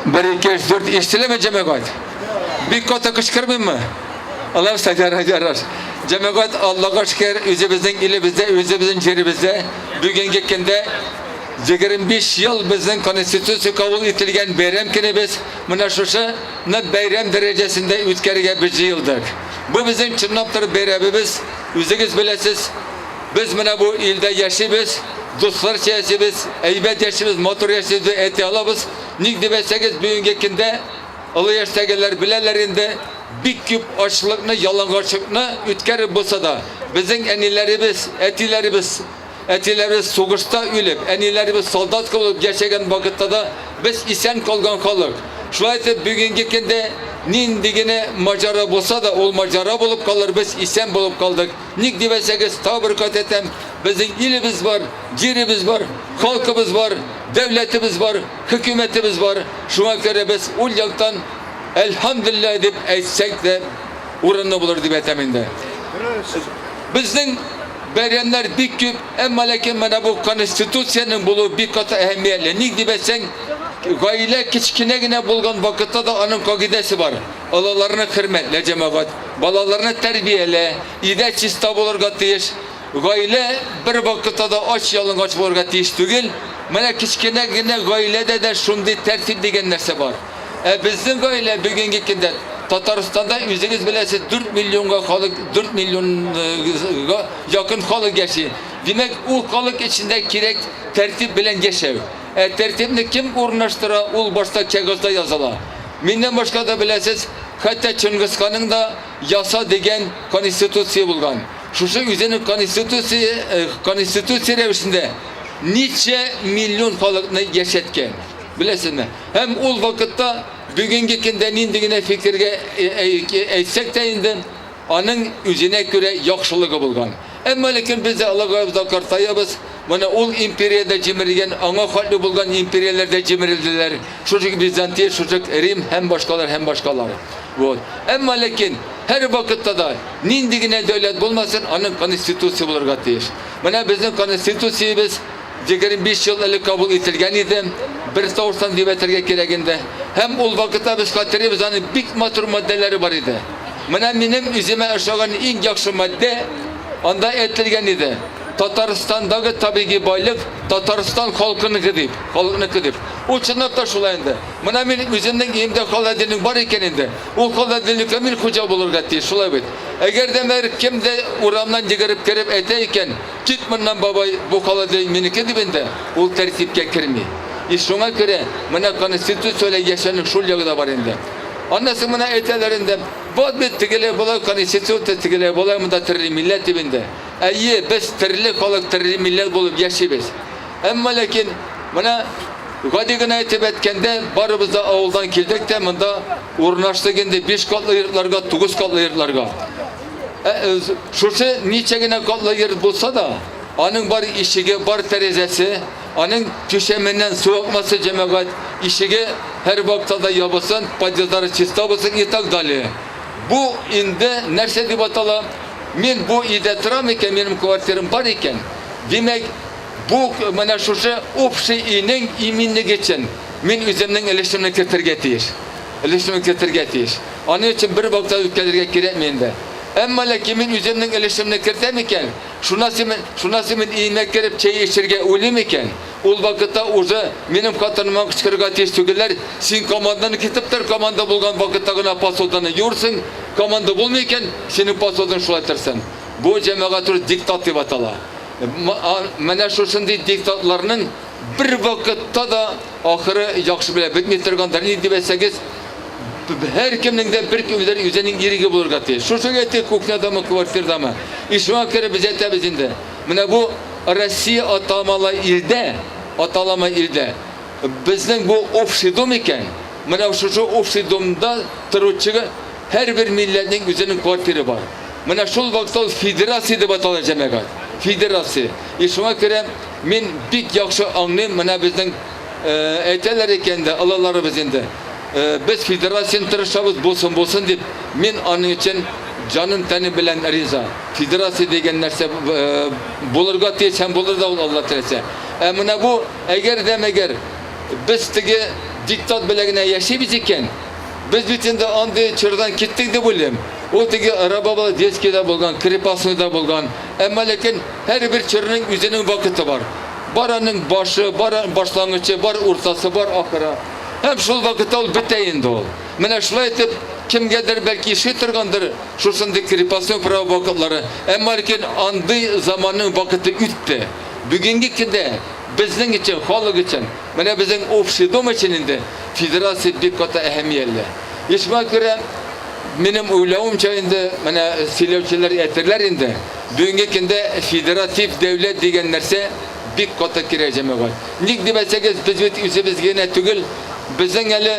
Бер, ике, өч, дүрт. Ишетеләме, җәмәгать? Бик каты кычкырмыйммы? Алар ярар, ярар. Җәмәгать, Аллага шөкер, үзебезнең илебездә, үзебезнең җиребездә бүгенге көндә 25 ел безнең Конституция кабул ителгән бәйрәм көнебез. Менә шушыны бәйрәм дәрәҗәсендә үткәрергә без җыелдык. Бу безнең чынлап торып бәйрәмебез. Үзегез беләсез, без менә бу илдә яшибез, дусларча яшибез, әйбәт яшибез, матур яшибез дип әйтә алабыз. Ник дип әйтсәгез, бүгенге көндә олы яшьтәгеләр беләләр инде, бик күп ачлыкны, ялангачлыкны үткәреп булса да, безнең әниләребез, әтиләребез, әтиләребез сугышта үлеп, әниләребез солдатка булып яшәгән вакытта да без исән калган халык. Шулай итеп, бүгенге көндә нинди генә маҗара булса да, ул маҗара булып калыр, без исән булып калдык. Ник дип әйтсәгез, тагы бер кат әйтәм, безнең илебез бар, җиребез бар, халкыбыз бар, дәүләтебез бар, хөкүмәтебез бар. Шуңа күрә без ул яктан әлхәмдүлилләһ дип әйтсәк тә урынлы булыр дип әйтәм инде. Безнең бәйрәмнәр бик күп, әмма ләкин менә бу Конституциянең булуы бик каты әһәмиятле. Ник дип әйтсәң, гаилә кечкенә генә булган вакытта да аның кагыйдәсе бар. Олыларны хөрмәтлә, җәмәгать, балаларны тәрбиялә, өйдә чиста булырга тиеш. Гаилә бер вакытта да ач-ялангач булырга тиеш түгел. Менә кечкенә генә гаиләдә дә шундый тәртип дигән нәрсә бар. Ә безнең гаилә бүгенге көндә Татарстанда үзегез беләсез 4 миллионга халык, 4 миллионга якын халык яши. Димәк, ул халык эчендә кирәк тәртип белән яшәү. Ә тәртипне кем урнаштыра, ул башта кәгазьдә языла. Миннән башка да беләсез, хәтта Чыңгызханның да яса дигән конституция булган. Шушы үзенең конституция, э, конституция рәвешендә ничә миллион халыкны яшәткән. Беләсезме? Һәм ул вакытта бүгенге көндә нинди генә фикергә э, э, әйтсәк тә инде, аның үзенә күрә яхшылыгы булган. Әмма ләкин без дә олыгаебыз да картаябыз. Менә ул империя дә җимерелгән, аңа хәтле булган империяләр дә җимерелделәр. Шушы Византия, шушы Рим һәм башкалар һәм башкалар. Вот. Әмма ләкин һәр вакытта да нинди генә дәүләт булмасын, аның конституция булырга тиеш. Менә безнең конституциябез 25 ел элек кабул ителгән иде. Бер тавыштан дип әйтергә кирәк инде. Һәм ул вакытта без хәтерлибез, аның бик матур маддәләре бар иде. Менә минем үземә ошаган иң яхшы маддә анда әйтелгән иде. Татарстандагы табигый байлык Татарстан халкыныкы дип, халыкныкы дип. Ул чынлап та шулай инде. Менә мин үземнең өемдә холодильник бар икән инде. Ул холодильникка мин хуҗа булырга тиеш, шулай бит. Әгәр дә мэр кем дә урамнан йөгереп кереп әйтә икән, кит моннан, бабай, бу холодильник минеке дип инде, ул тәртипкә керми. И шуңа күрә менә конституцияле яшәүнең шул ягы да бар инде. Аннан соң менә әйтәләр инде, вот бит тегеләй болай конституция, тегеләй болай, монда төрле милләт дип инде. Әйе, без төрле халык, төрле милләт булып яшибез. Әмма ләкин менә гади генә итеп әйткәндә, барыбыз да авылдан килдек тә монда урнаштык инде 5 катлы йортларга, 9 катлы йортларга. Ә, э, шушы ничә генә катлы йорт булса да, аның бар ишеге, бар тәрәзәсе, Аның түшәменнән су акмасын, җәмәгать, ишеге һәр вакытта да ябылсын, подъездлары чиста булсын и так далее. Бу инде нәрсә дип атала? Мин бу өйдә торам икән, минем квартирам бар икән, димәк, бу менә шушы общий өйнең иминлеге өчен мин үземнең өлешемне кертергә тиеш. Өлешемне кертергә тиеш. Аның өчен бер вакытта үпкәләргә кирәкми инде. Әмма ләкин мин үземнең өлешемне кертәм икән, Шуннан соң мин, шуннан соң мин өемә кереп чәй эчәргә уйлыйм икән, ул вакытта уже минем хатыныма кычкырырга тиеш түгелләр, син команданы китеп тор, команда булган вакытта гына посуданы юрсың, команда булмый икән, синең посудаң шулай торсын. Бу җәмәгать уже диктат дип атала. Менә шушындый диктатларның бер вакытта да ахыры яхшы белән бетми торгандыр. Ни дип әйтсәгез, һәркемнең дә бер кемдер үзенең иреге булырга тиеш. Шушы әйтик, кухнядамы, квартирадамы. И шуңа күрә без әйтәбез инде. Менә бу Россия атамалы илдә, аталама илдә безнең бу общий дом икән. Менә шушы общий домда торучы һәрбер милләтнең үзенең квартиры бар. Менә шул вакытта ул федерация дип атала җәмәгать. Федерация. И шуңа күрә мин бик яхшы аңлыйм, менә безнең әйтәләр икән дә, олыларыбыз инде. Без федерацияне тырышабыз, булсын, булсын дип, мин аның өчен җаным тәнем белән риза. Федерация дигән нәрсә булырга тиеш һәм булыр да ул Алла теләсә. Ә менә бу, әгәр дә мәгәр без теге диктат белән генә яшибез икән, без бит инде андый чордан киттек дип уйлыйм. Ул теге рабовладельский да булган, крепостной да булган. Әмма ләкин һәрбер чорның үзенең вакыты бар. Бар аның башы, бар башлангычы, бар уртасы, бар ахыры. Һәм шул вакытта ул бетә инде ул. Менә шулай итеп, кемгәдер бәлки иши торгандыр шушындый крепостной право вакытлары. Әмма ләкин андый заманның вакыты үтте. Бүгенге көндә безнең өчен, халык өчен, менә безнең общий дом өчен инде федерация бик каты әһәмиятле. И шуңа күрә минем уйлавымча инде, менә сөйләүчеләр әйтерләр инде, бүгенге көндә федератив дәүләт дигән нәрсә бик каты кирәк, җәмәгать. Ник дип әйтсәгез, без бит үзебез генә түгел, безнең әле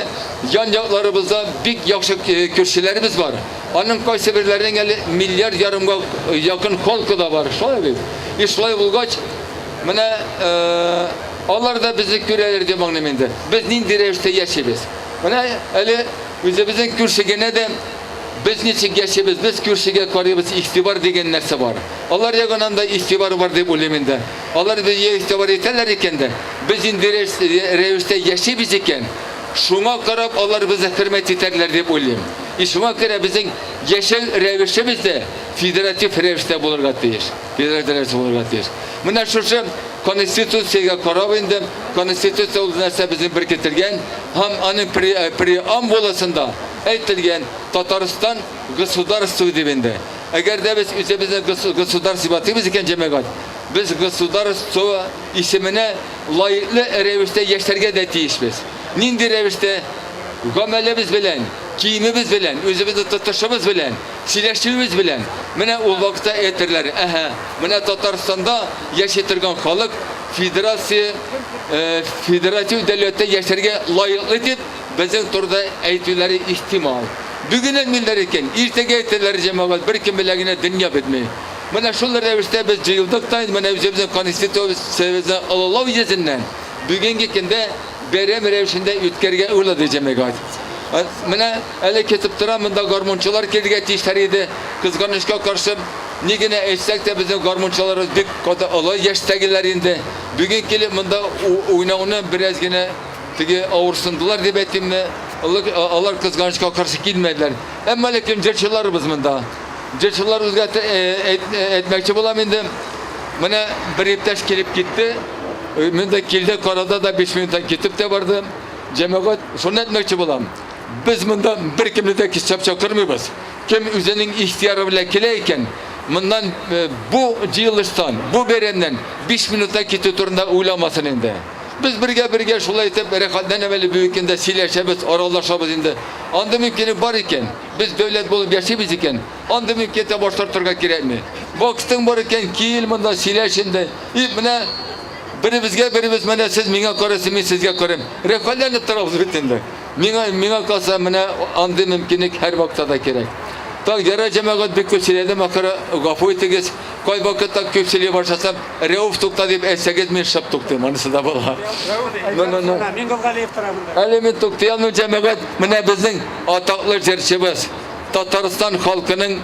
ян якларыбызда бик яхшы күршеләребез бар. Аның кайсыберләренең әле миллиард ярымга якын халкы да бар, шулай бит? И шулай булгач, менә алар да безне күрәләр дип аңлыйм инде. Без нинди рәвештә яшибез. Менә әле үзебезнең күрше генә дә без ничек яшибез, без күршегә карыйбыз, игътибар дигән нәрсә бар. Алар ягыннан да игътибар бар дип уйлыйм инде. Алар безгә игътибар итәләр икән дә, без нинди рәвештә яшибез икән, шуңа карап алар безне хөрмәт итәрләр дип уйлыйм. И шуңа күрә безнең яшәү рәвешебез дә федератив рәвештә булырга тиеш. Федератив рәвештә булырга тиеш. Менә шушы Конституциягә карап инде, Конституция ул нәрсә безнең беркетелгән һәм аның преамбуласында әйтелгән Татарстан государство дип инде. Әгәр дә без үзебезне государство дип атыйбыз икән, җәмәгать, без государство исеменә лаеклы рәвештә яшәргә дә тиешбез. Нинди рәвештә? Гамәлебез белән, киемебез белән, үзебезне тотышыбыз белән, сөйләшүебез белән. Менә ул вакытта әйтерләр, әһә, менә Татарстанда яши торган халык федерация, федератив дәүләттә яшәргә лаеклы дип безнең турыда әйтүләре ихтимал. Бүген әйтмиләр икән, иртәгә әйтерләр, җәмәгать, беркем белән генә дөнья бетми. Менә шул рәвештә без җыелдык та, менә үзебезнең Конституциябезне олылау йөзеннән бүгенге көндә бәйрәм рәвешендә үткәрергә уйлады җәмәгать. Менә әле көтеп торам, монда гармунчылар килергә тиешләр иде. Кызганычка каршы, ни генә әйтсәк тә, безнең гармунчыларыбыз бик каты олы яшьтәгеләр инде. Бүген килеп монда уйнауны бераз генә теге авырсындылар дип әйтимме, алар кызганычка каршы килмәделәр. Әмма ләкин җырчыларыбыз монда. Җырчыларыбызга әйтмәкче булам инде. Менә бер иптәш килеп китте. Монда килде, карады да 5 минуттан китеп тә барды. Җәмәгать, шуны әйтмәкче булам. Без монда беркемне дә көчләп чакырмыйбыз. Кем үзенең ихтыяры белән килә икән, моннан бу җыелыштан, бу бәйрәмнән 5 минутта китү турында уйламасын инде. Без бергә-бергә шулай итеп рәхәтләнеп әле бүгенге көндә сөйләшәбез, аралашабыз инде. Андый мөмкинлек бар икән, без дәүләт булып яшибез икән, андый мөмкинлектән баш тартырга кирәкми. Вакытың бар икән, кил монда, сөйләш инде. И менә беребезгә беребез менә сез миңа карыйсыз, мин сезгә карыйм. Рәхәтләнеп торабыз бит инде. Миңа миңа калса менә андый мөмкинлек һәрвакытта да кирәк. Так, ярар, җәмәгать, бик күп сөйләдем, ахыры гафу итегез. Кай вакытта күп сөйли башласам, Рәүф тукта дип әйтсәгез, мин шып туктыйм, анысы да була. Ну, ну, ну. Мин Галиев тора монда. Әле мин туктый алмыйм, җәмәгать, менә безнең атаклы җырчыбыз, Татарстан халкының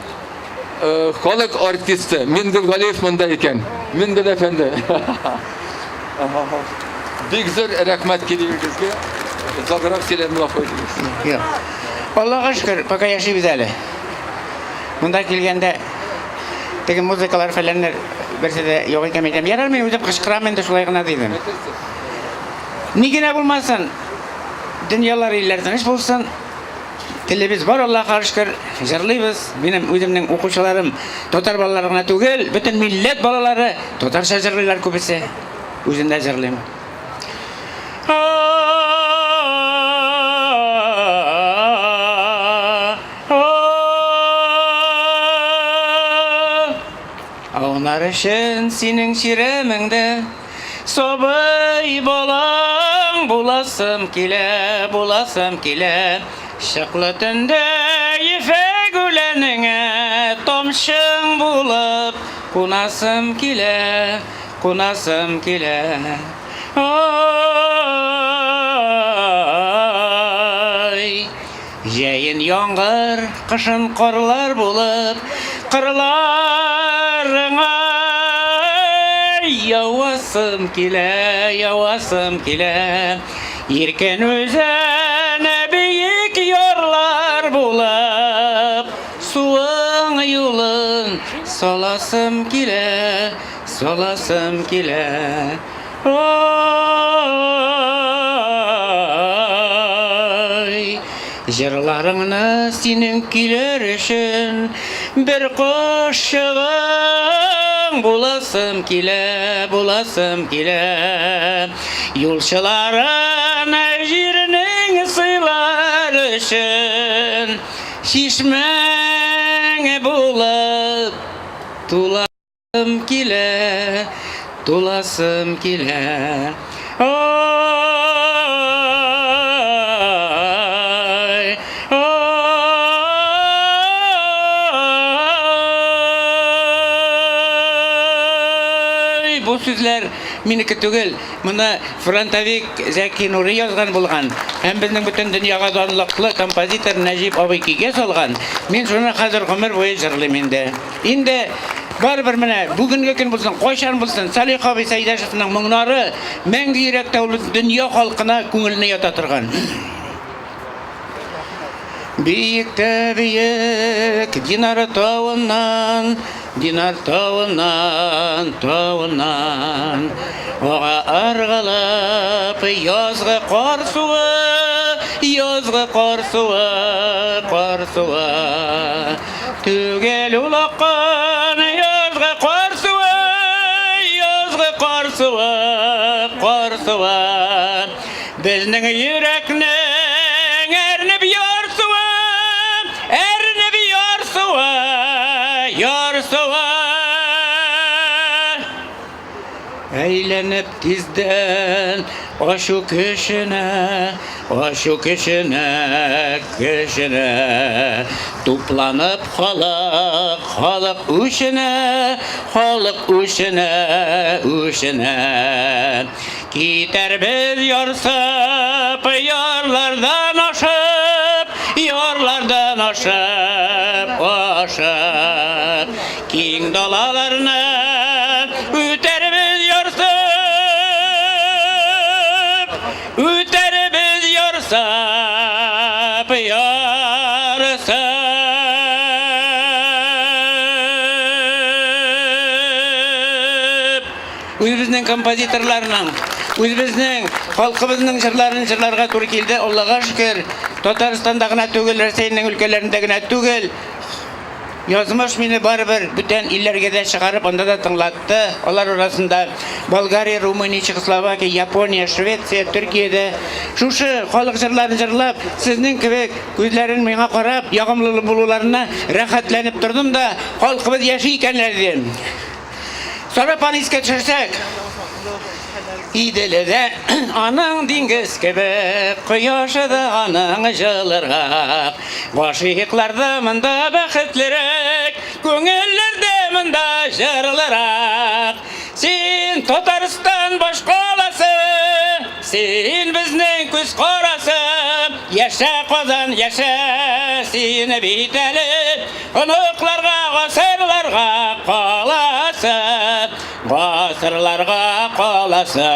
Халык артисты Мингөл Галиев монда икән. Мингөл әфәнде. Бик зур рәхмәт килүегезгә. Озаграк сөйләдем, гафу итегез. Юк. Аллага шөкер, пока яшибез әле. Монда килгәндә теге музыкалар фәләннәр берсе дә юк икән әйтәм. Ярар, мин үзем кычкырам инде шулай гына дидем. Ни генә булмасын, дөньялар илләр тыныч булсын. Телебез бар, Аллаһка шөкер, җырлыйбыз. Минем үземнең укучыларым татар балалары гына түгел, бөтен милләт балалары татарча җырлыйлар күбесе. Үзем дә җырлыйм. Аунар өчен синең чирәмеңдә Сабый балаң буласым килә, буласым килә. Чыклы төндә ефәк үләнеңә тамчың булып кунасым килә, кунасым килә. Ай! Җәен яңгыр, кышын карлар булып, кырларыңа явасым килә, явасым килә. Иркен үзән биек ярлар булып, Суың юлын саласым килә, саласым килә. Ай, җырларыңны синең көйләр өчен бер кошчыгың буласым килә, буласым килә. Юлчыларын җирнең сыйлар өчен чишмәң булып туласым килә, туласым килә. Ай, ай. Бу сүзләр минеке түгел. Моны фронтовик Зәки Нури язган булган һәм безнең бөтен дөньяга данлыклы композитор Нәҗип абый көйгә салган. Мин шуны хәзер гомер буе җырлыйм инде. Инде барыбер менә бүгенге көн булсын, кайчан булсын, Салих абый Сәйдәшевның моңнары мәңге йөрәктә ул дөнья халкына күңеленә ята торган. Биек тә биек Динар тавыннан, Динар тавыннан, тавыннан. Ага ыргылып язгы кар суы, язгы кар суы, кар суы. Түгел ул аккан язгы кар суы, язгы кар суы, кар суы. Безнең йөрәкнең әрнеп ярсуы, әрнеп ярсуы, ярсуы. Әйләнеп тиздән ачу көченә, ачу көченә, көченә. Тупланып халык, халык үченә, халык үченә, үченә. Китәрбез ярсып, ярлардан ашып, ярлардан ашып, ашып. Киң далаларны үтәрбез ярсып, үтәрбез ярсып, ярсып. Үзебезнең композиторларның, үзебезнең халкыбызның җырларын җырларга туры килде. Аллага шөкер, Татарстанда гына түгел, Рәсәйнең өлкәләрендә генә түгел. Язмыш мине барыбер бүтән илләргә дә чыгарып, анда да тыңлатты. Алар арасында Болгария, Румыния, Чехословакия, Япония, Швеция, Төркиядә шушы халык җырларын җырлап, сезнең кебек күзләрен миңа карап, ягымлы булуларына рәхәтләнеп тордым да, халкыбыз яши икәннәр дидем. Сарапаны искә төшерсәк, Иделе дә аның диңгез кебек, кояшы да аның җылырак. Гашыйклар да монда бәхетлерәк, күңелләр дә монда җырлырак. Син Татарстан башкаласы, син безнең күз карасы. Яшә, Казан, яшә, син бит әле Оныкларга гасырларга каласы, гасырларга каласы.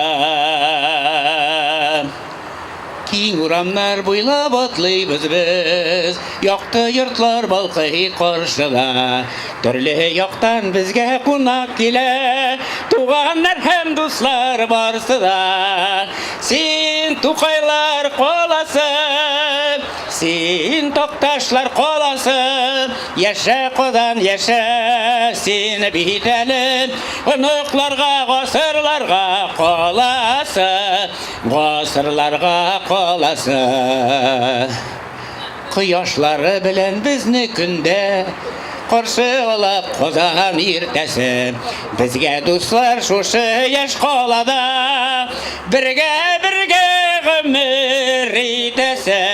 Киң урамнар буйлап атлыйбыз без, якты йортлар балкый каршыда. Төрле яктан безгә кунак килә, туганнар һәм дуслар барсы да. Син Тукайлар каласы, Син Такташлар каласы, яшә Казан, яшә, син бит әле оныкларга, гасырларга каласы, гасырларга каласы. Кояшлары белән безне көндә каршы ала Казан иртәсе. Безгә дуслар шушы яшь калада бергә-бергә гомер итәсе.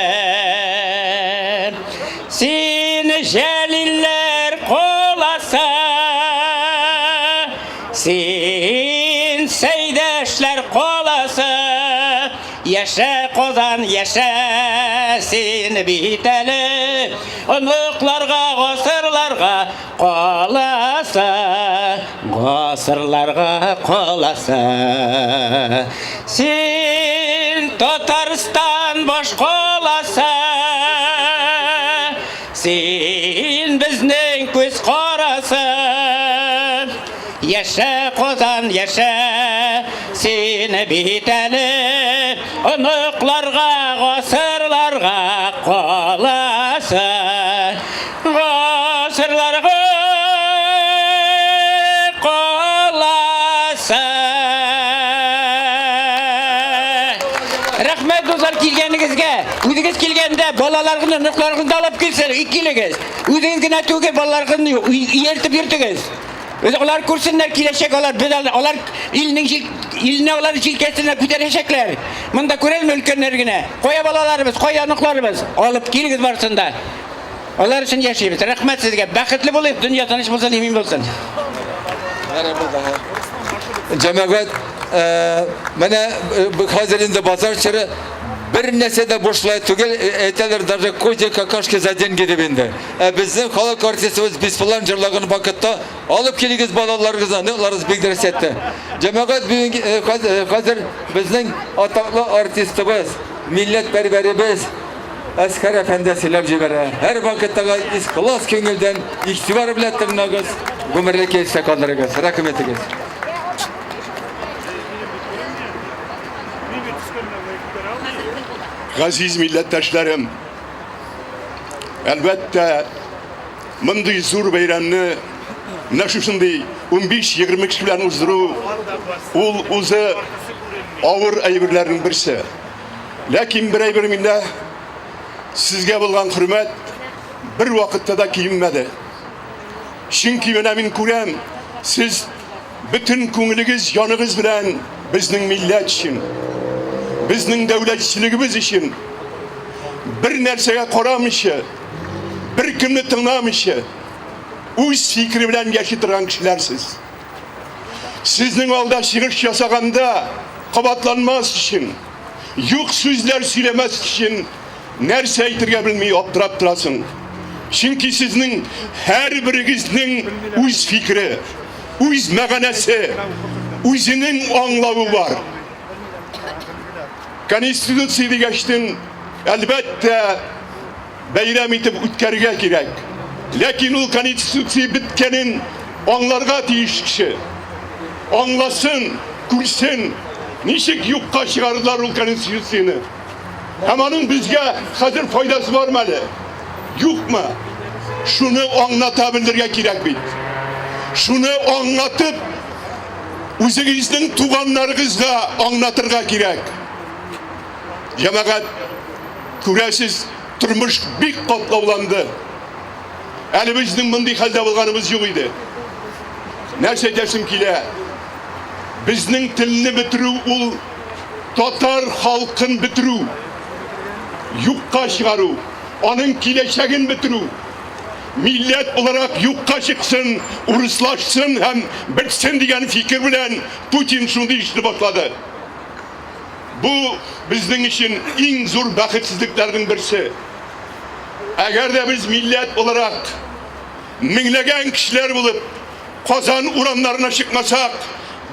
Син Җәлилләр каласы, син Сәйдәшләр каласы. Яшә, Казан, яшә, син бит әле оныкларга, гасырларга каласы, гасырларга каласы. Син Татарстан. башкаласы. Син безнең күз карасы. Яшә, Казан, яшә, син бит әле оныкларга, гасырларга каласы. Гасырларга каласы. Рәхмәт, дуслар, килгәнегезгә. Үзегез килгәндә балаларыгызны, оныкларыгызны да алып килсен, килегез. Үзегез генә түгел, балаларыгызны ияртеп йөртегез. Үзе алар күрсеннәр, киләчәк алар, без алар илнең илне алар җилкәсенә күтәрәчәкләр. Монда күрәлме өлкәннәр генә. Кая балаларыбыз, кая оныкларыбыз? Алып килегез барысын да. Алар өчен яшибез. Рәхмәт сезгә. Бәхетле булыйк, дөнья тыныч булсын, имин булсын. Җәмәгать, менә хәзер инде базар чоры бер нәрсә дә бушлай түгел, әйтәләр даже козьи какашки за деньги дип инде. Ә безнең халык артистыбыз Бисмиллан җырлаган вакытта алып килегез балаларыгызны, оныкларыгыз бик дөрес әйтте. Җәмәгать бүген хәзер безнең атаклы артистыбыз, милләт пәрвәребез Әсхәр әфәнде сөйләп җибәрә. Һәр вакыттагы ихлас күңелдән игътибар белән тыңлагыз, гомерлеккә истә калдырыгыз. Рәхим итегез. Газиз милләттәшләрем, әлбәттә, мондый зур бәйрәмне менә шушындый 15-20 кеше белән уздыру ул үзе авыр әйберләрнең берсе. Ләкин бер әйбер миндә сезгә булган хөрмәт бер вакытта да кимемәде. Чөнки менә мин күрәм, сез бөтен күңелегез, яныгыз белән безнең милләт өчен, безнең дәүләтчелегебез өчен бер нәрсәгә карамыйча, бер кемне тыңламыйча, үз фикере белән яши торган кешеләр сез. Сезнең алда чыгыш ясаганда кабатланмас өчен, юк сүзләр сөйләмәс өчен нәрсә әйтергә белми аптырап торасың. Чөнки сезнең һәрберегезнең үз фикере, үз мәгънәсе, үзенең аңлавы бар. Конституция дигәчтен, әлбәттә, бәйрәм итеп үткәрергә кирәк. Ләкин ул Конституция беткәнен аңларга тиеш кеше. Аңласын, күрсен, ничек юкка чыгардылар ул Конституцияне. Һәм аның безгә хәзер файдасы бармы әле? Юкмы? Шуны аңлата белергә кирәк бит. Шуны аңлатып, үзегезнең туганнарыгызга аңлатырга кирәк. Җәмәгать, күрәсез, тормыш бик катлауланды. Әле безнең мондый хәлдә булганыбыз юк иде. Нәрсә әйтәсем килә? Безнең телне бетерү ул татар халкын бетерү, юкка чыгару, аның киләчәген бетерү. Милләт буларак юкка чыксын, урыслашсын һәм бетсен дигән фикер белән Путин шундый эшне башлады. Бу безнең өчен иң зур бәхетсезлекләрнең берсе. Әгәр дә без милләт буларак меңләгән кешеләр булып Казан урамнарына чыкмасак,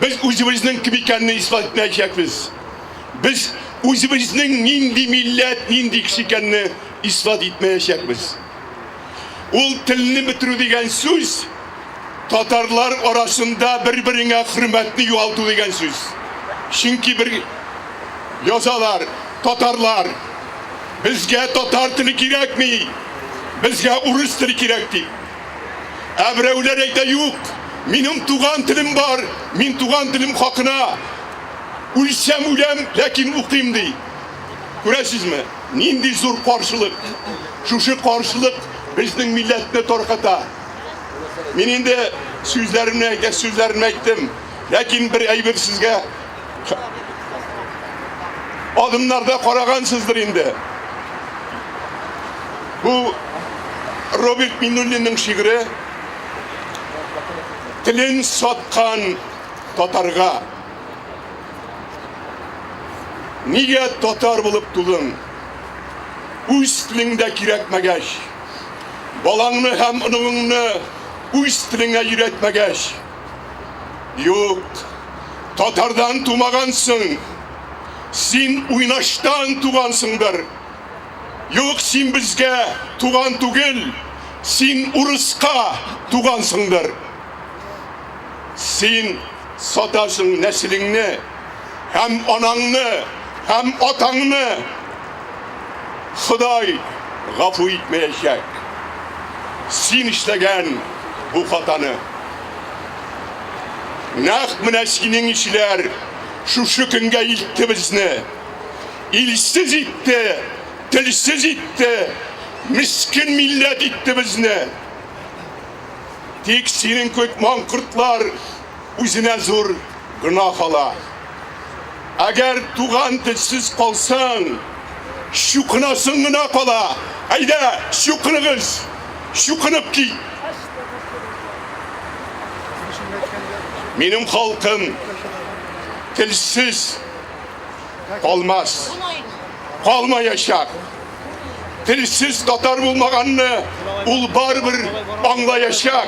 без үзебезнең кем икәнне исбат итмәячәкбез. Без үзебезнең нинди милләт, нинди кеше икәнне исбат итмәячәкбез. Ул телне бетерү дигән сүз татарлар арасында бер-береңә хөрмәтне югалту дигән сүз. Чөнки бер язалар, татарлар, безгә татар теле кирәкми, безгә урыс теле кирәк дип. Ә берәүләр әйтә, юк, минем туган телем бар, мин туган телем хакына үлсәм үләм, ләкин укыйм ди. Күрәсезме, нинди зур каршылык. Шушы каршылык безнең милләтне тарката. Мин инде сүзләремне әйтә, сүзләремне әйттем. Ләкин бер әйбер сезгә адымнарда карагансыздыр инде. Бу Роберт Миннуллинның шигыре телен саткан татарга. Нигә татар булып тудың? Үз телең дә кирәкмәгәч, балаңны һәм оныгыңны үз телеңә өйрәтмәгәч. Юк, татардан тумагансың. Син уйнаштан тугансыңдыр. Юк, син безгә туган түгел, син урыска тугансыңдыр. Син сатасың нәселеңне, һәм анаңны, һәм атаңны. Ходай гафу итмәячәк син эшләгән бу хатаны. Нәкъ менә синең ишеләр шушы көнгә илтте безне. Илсез итте, телсез итте, мескен милләт итте безне. Тик синең кебек маңкортлар үзенә зур гөнаһ ала. Әгәр туган телсез калсаң, чукынасың гына кала. Әйдә, чукыныгыз, чукынып кит. Минем халкым телсез калмас, калмаячак. Телсез татар булмаганны ул барыбер аңлаячак.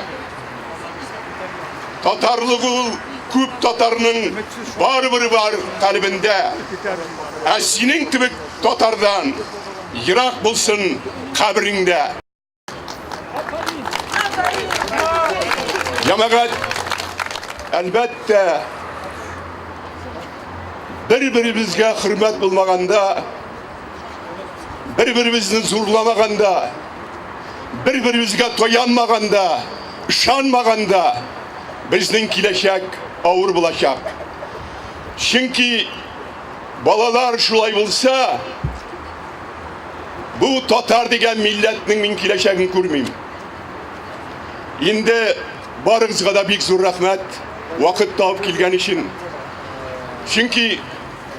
Татарлык ул күп татарның барыбер бар калебендә. Ә синең кебек татардан ерак булсын кабереңдә. Җәмәгать, әлбәттә, бер-беребезгә хөрмәт булмаганда, бер-беребезне зурламаганда, бер-беребезгә таянмаганда, ышанмаганда, безнең киләчәк авыр булачак. Чөнки балалар шулай булса, Бу татар дигән милләтнең мин киләчәген күрмим. Инде барыгызга да бик зур рәхмәт, вакыт табып килгән өчен. Чөнки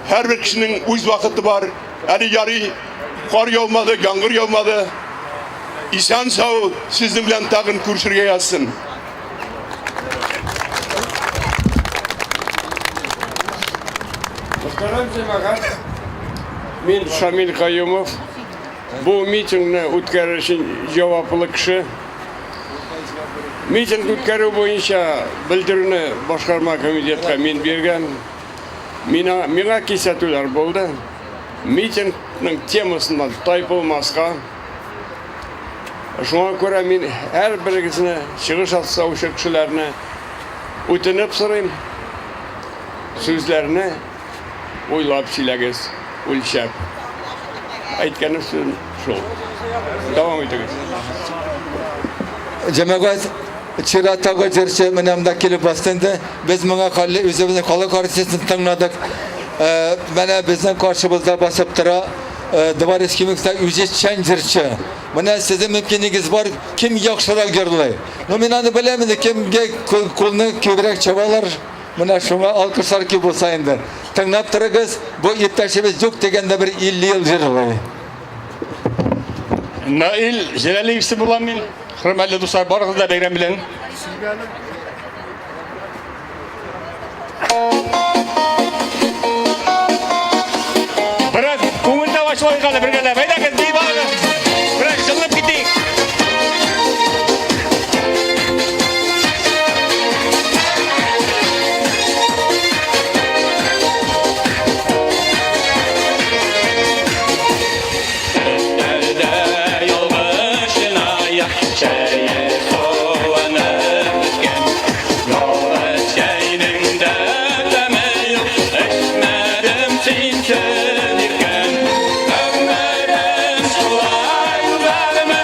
һәрбер кешенең үз вакыты бар. Әле ярый кар яумады, яңгыр яумады. Исән сау сезнең белән тагын күрешергә язсын. Мөхтәрәм җәмәгать, мин Шамил Каюмов. Бу митингны үткәрер өчен җаваплы кеше. Митинг үткәрү буенча белдерүне башкарма комитетка мин биргән. Миңа, миңа кисәтүләр булды. Митингның темасыннан тайпылмаска. Шуңа күрә мин һәрберегезне, чыгыш ясаучы кешеләрне үтенеп сорыйм, сүзләрне уйлап сөйләгез, үлчәп. Әйткәнем сүзем шул. Дәвам итегез. Җәмәгать, чираттагы җырчы менә монда килеп басты инде. Без моңа хәлле үзебезнең халык артистын тыңладык. Менә безнең каршыбызда басып тора Дворецкий Микста үзешчән җырчы. Менә сезнең мөмкинлегегез бар, кем яхшырак җырлый. Ну, мин аны беләм инде, кемгә кулны күбрәк чабалар, менә шуңа алкышлар күп булса инде. Тыңлап торыгыз, бу иптәшебез юк дигәндә бер 50 ел җырлый. Наил Җәләлиев булам мин. Хөрмәтле дуслар, барыгыз да бәйрәм белән. Бераз күңел дә ачылайык әле бергәләп. Әйдәгез, биеп алыгыз. Бераз җылынып китик. Өстәлдә ялгыз чынаяк чәе суынып беткән. Ялгыз чәйнең дә тәме юк, эчмәдем синсез иркән. Гомерем шулай узармы,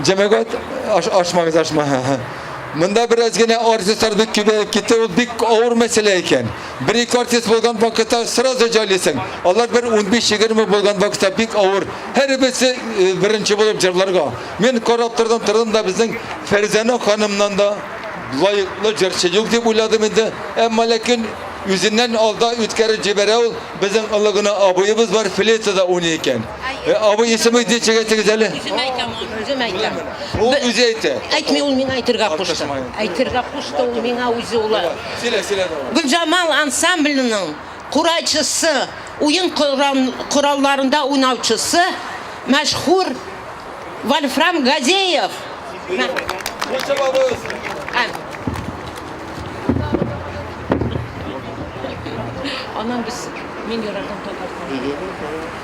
Җәмәгать, ашмагыз, ашма. Монда бераз генә артистлар бик күбәеп китте, ул бик авыр мәсьәлә икән. Бер-ике артист булган вакытта сразу җайлыйсың. Алар бер 15-20 булган вакытта бик авыр. Һәрберсе э, беренче булып җырларга. Мин карап тордым, тордым да безнең Фәрзәнә ханымнан да лаеклы җырчы юк дип уйладым инде. Әмма ләкин үзеннән алда үткәреп җибәрә ул. Безнең олы гына абыебыз бар, флейтада уйный икән. Э, абый исеме ничек әйтегез әле? Үзем әйтәм, үзем әйтәм. Ул үзе әйтә. Әйтми, ул миңа әйтергә кушты. Әйтергә кушты ул миңа үзе ул. Сөйлә, сөйлә давай. Гөлҗамал ансамбленең курайчысы, уен коралларында уйнаучысы мәшһүр Вольфрам Газеев. Кул чабабыз. Аннан без мин яратам татар телен.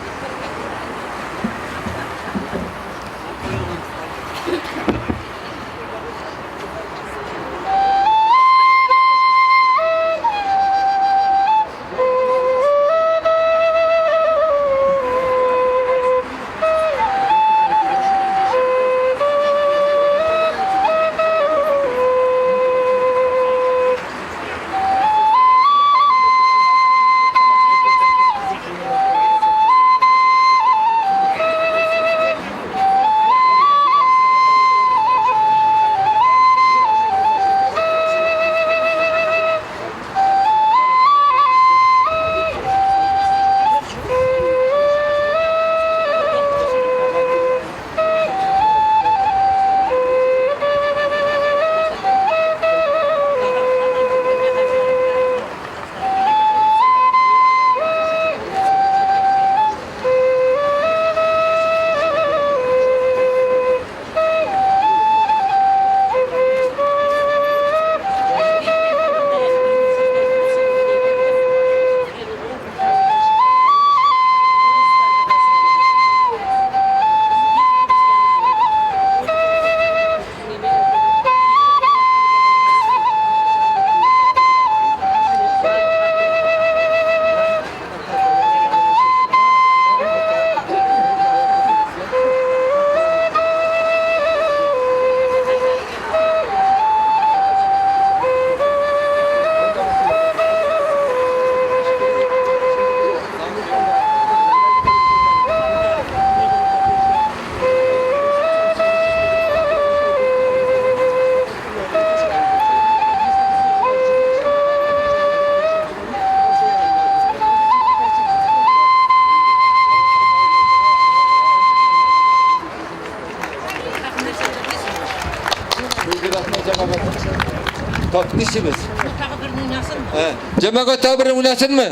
Так, нишлибез? Тагы бер уйнасынмы? Җәмәгать тагы бер уйнасынмы?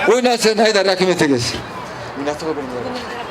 Уйнасын, әйдә, рәхим итегез. Уйнасын бер.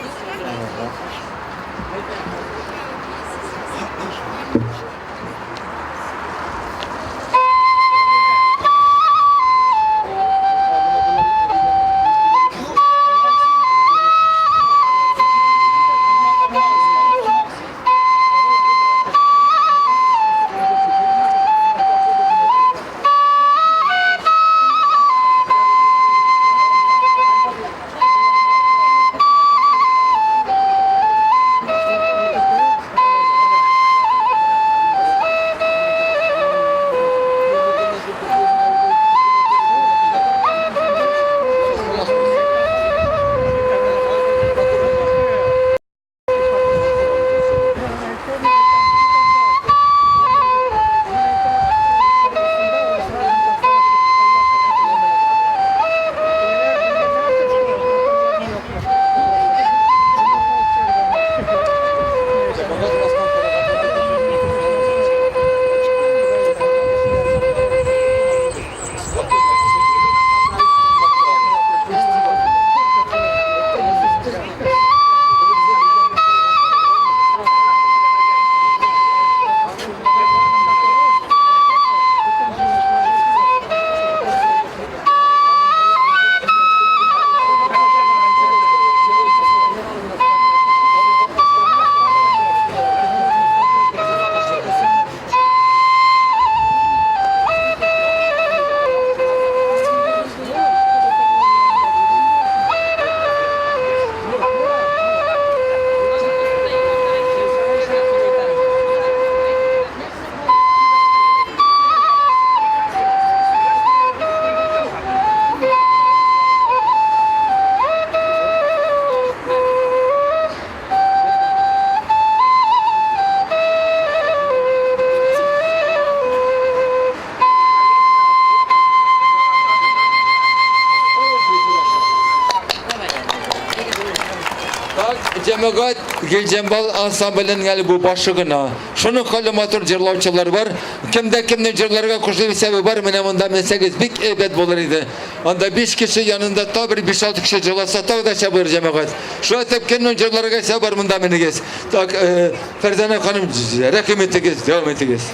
Так, җәмәгать, Гөлҗамал ансамбленең әле бу башы гына. Шуның хәлле матур җырлаучылар бар. Кемдә кемнең җырларга кушылып исәбе бар, менә монда менсәгез бик әйбәт булыр иде. Анда 5 кеше янында тагы бер 5-6 кеше җырласа тагы да шәп булыр җәмәгать. Шулай итеп кемнең җырларга исәбе бар монда менегез. Так, э, Фәрзәнә ханым, рәхим итегез, дәвам итегез.